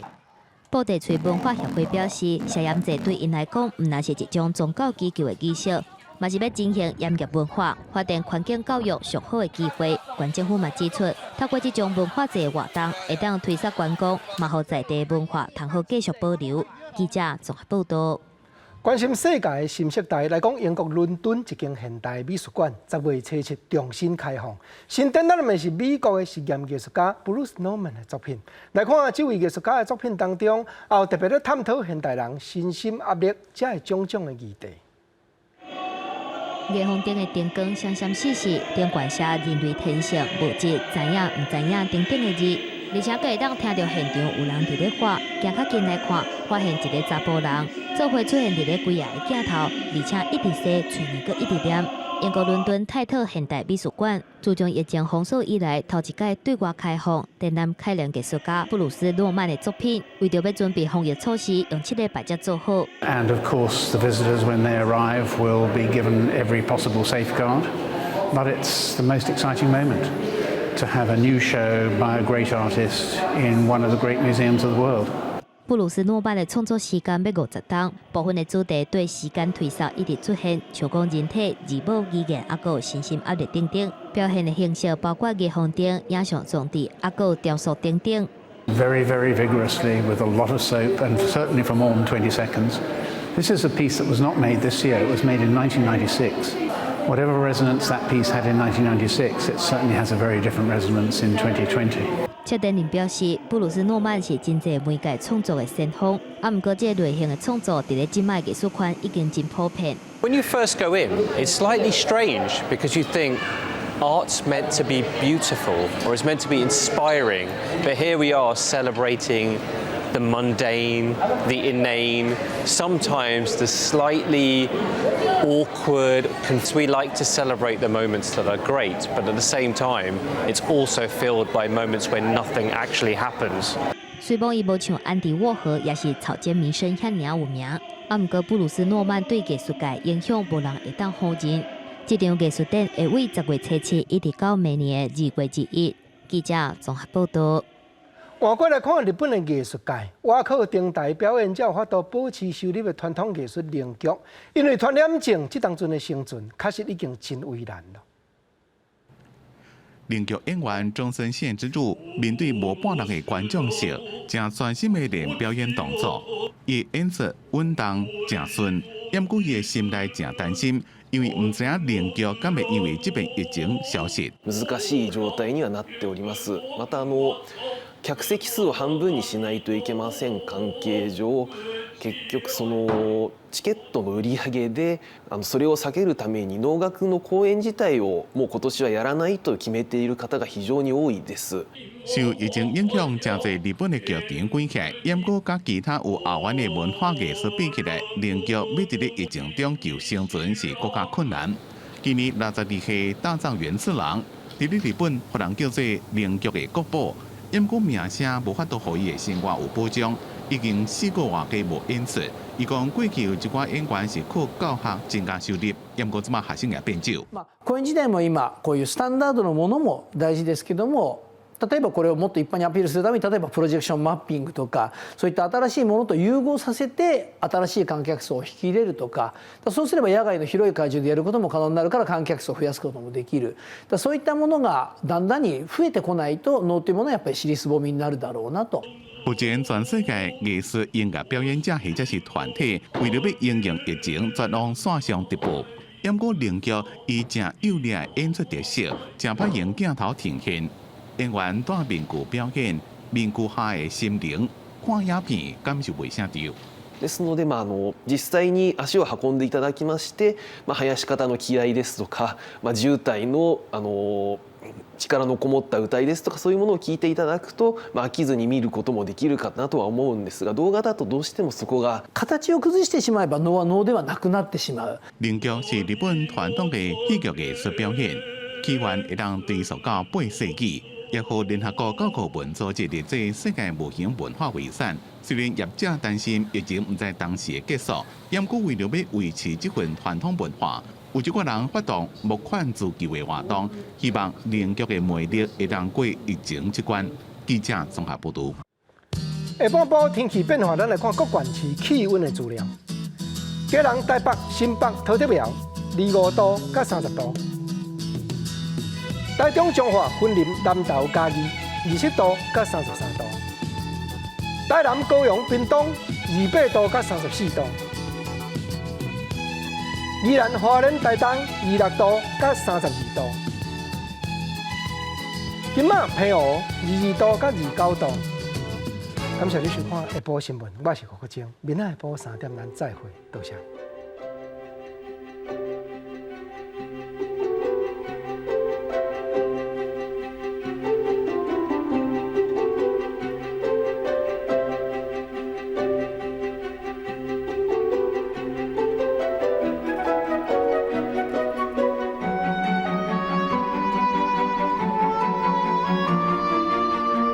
布袋喙文化協會表示，謝鹽祭對𪜶來講，毋但是一種宗教祈求的儀式，嘛是欲進行鹽業文化、發展環境教育上好的機會。縣政府嘛指出，透過這種文化祭活動，會當推捒觀光，嘛予在地文化通好繼續保留。記者綜合報道。關心世界的新時代來講，英國倫敦一間現代美術館10月初7重新開放。新展覽的是美國的實驗藝術家 Bruce Nauman 的作品。來看這位藝術家的作品當中，也有特別咧探討現代人身心壓力這个種種的議題。霓虹燈的燈光閃閃爍爍，頂懸寫人類天性、物質、知影、毋知影等等的字，而且閣會當聽著現場有人佇咧喊，行較近來看，發現一个查埔人做伙出現佇咧幾仔个鏡頭，而且一直說，喙爾閣一直念。英國倫敦泰特現代美術館自從疫情封鎖以來，頭一擺對外開放，展覽開聯藝術家布魯斯諾曼的作品，為著欲準備防疫措施，用7禮拜才做好。 And of course, the visitors, when they arrive, will be given every possible safeguard. But it's the most exciting moment to have a new show by a great artist in one of the great museums of the world. 布魯斯諾曼的創作時間欲50冬，部分的主題對時間推捒一直出現，像講人體、自我語言，抑閣有身心壓力等等，表現的形式包括霓虹燈、影像裝置，抑閣有雕塑等等。 Very, very vigorously with a lot of soap and certainly for more than 20 seconds. This is a piece that was not made this year, it was made in 1996. Whatever resonance that piece had in 1996, it certainly has a very different resonance in 2020. 策展人表示，布魯斯諾曼是真濟媒介創作的先鋒，啊，毋過這類型的創作佇咧這擺藝術圈已經真普遍。 When you first go in, it's slightly strange because you think art's meant to be beautiful or it's meant to be inspiring, but here we are celebrating the mundane, the inane, sometimes the slightly awkward. We like to celebrate the moments that are great, but at the same time, it's also filled by moments when nothing actually happens. 雖罔伊無像安迪沃荷，抑是草間彌生遐爾有名，啊，毋過布魯斯諾曼對藝術界影響無人會當否認。這場藝術展會佇10月初7一直到明年的2月21。記者綜合報道。換過來看日本的藝術界，倚靠登台表演才有法度保持收入的傳統藝術能劇，因為傳染症這當陣的生存確實已經真為難了。能劇演員中森憲之助面對無半人的觀眾席，誠專心的練表演動作，伊演出穩當誠順，毋過伊的心內誠擔心，因為毋知影能劇敢會因為這遍疫情消失。難しい状態にはなっております。また客席数を半分にしないといけません関係上、結局そのチケットの売り上げでそれを下げるために能楽の公演自体をもう今年はやらないと決めている方が非常に多いです。受疫情影響，誠濟日本的劇場關起來，毋過佮其他有後援的文化藝術比起來，能劇欲佇咧疫情中求生存是閣較困難。今年62歲大藏源次郎，佇咧日本，予人叫做能劇的國寶。毋過名聲無法度予伊的生活有保障，已經4個外多無演出。伊講過去有一寡演員是靠教學增加收入，毋過這擺學生也變少。公演自体も今こういうスタンダードのものも大事ですけども、例えばこれをもっと一般にアピールするために、例えばプロジェクションマッピングとか、そういった新しいものと融合させて新しい観客層を引き入れるとか、そうすれば野外の広い会場でやることも可能になるから、観客層を増やすこともできる。そういったものがだんだんに増えてこないと、能というものはやっぱり尻すぼみになるだろうなと。目前全世界藝術音樂表演者或者是團體，為著欲因應疫情，轉往線上直播。毋過能劇以誠有力的演出特色，誠歹用鏡頭呈現。演員戴面具表演，面具下的心靈，看影片感受袂啥著。ですので、まあ、実際に足を運んでいただきまして、まあ、囃子方の気合ですとか、まあ、地謡の力のこもった謡ですとか、そういうものを聞いていただくと、まあ、飽きずに見ることもできるかなとは思うんですが、動画だとどうしてもそこが形を崩してしまえば、能は能ではなくなってしまう。能劇是日本傳統的戲劇藝術表演，起源會當追溯到8世紀，也予聯合國教科文組織列做世界無形文化遺產。雖然業者擔心疫情毋知當時會結束，毋過為著欲維持這份傳統文化，有一寡人發動募款資救的活動，希望能劇的魅力會當過疫情這關。記者綜合報導。下半晡天氣變化，咱來看各縣市氣溫的資料。基隆、台北、新北、桃竹苗，25度到30度；台中、彰化、雲林、南投、嘉義，27度到33度；台南、高雄、屏東，28度到34度；宜蘭、花蓮、台東，26度到32度；金馬、澎湖，22度到29度。感謝你收看下晡新聞，我是吳國晶，明仔下晡3點咱再會，多謝。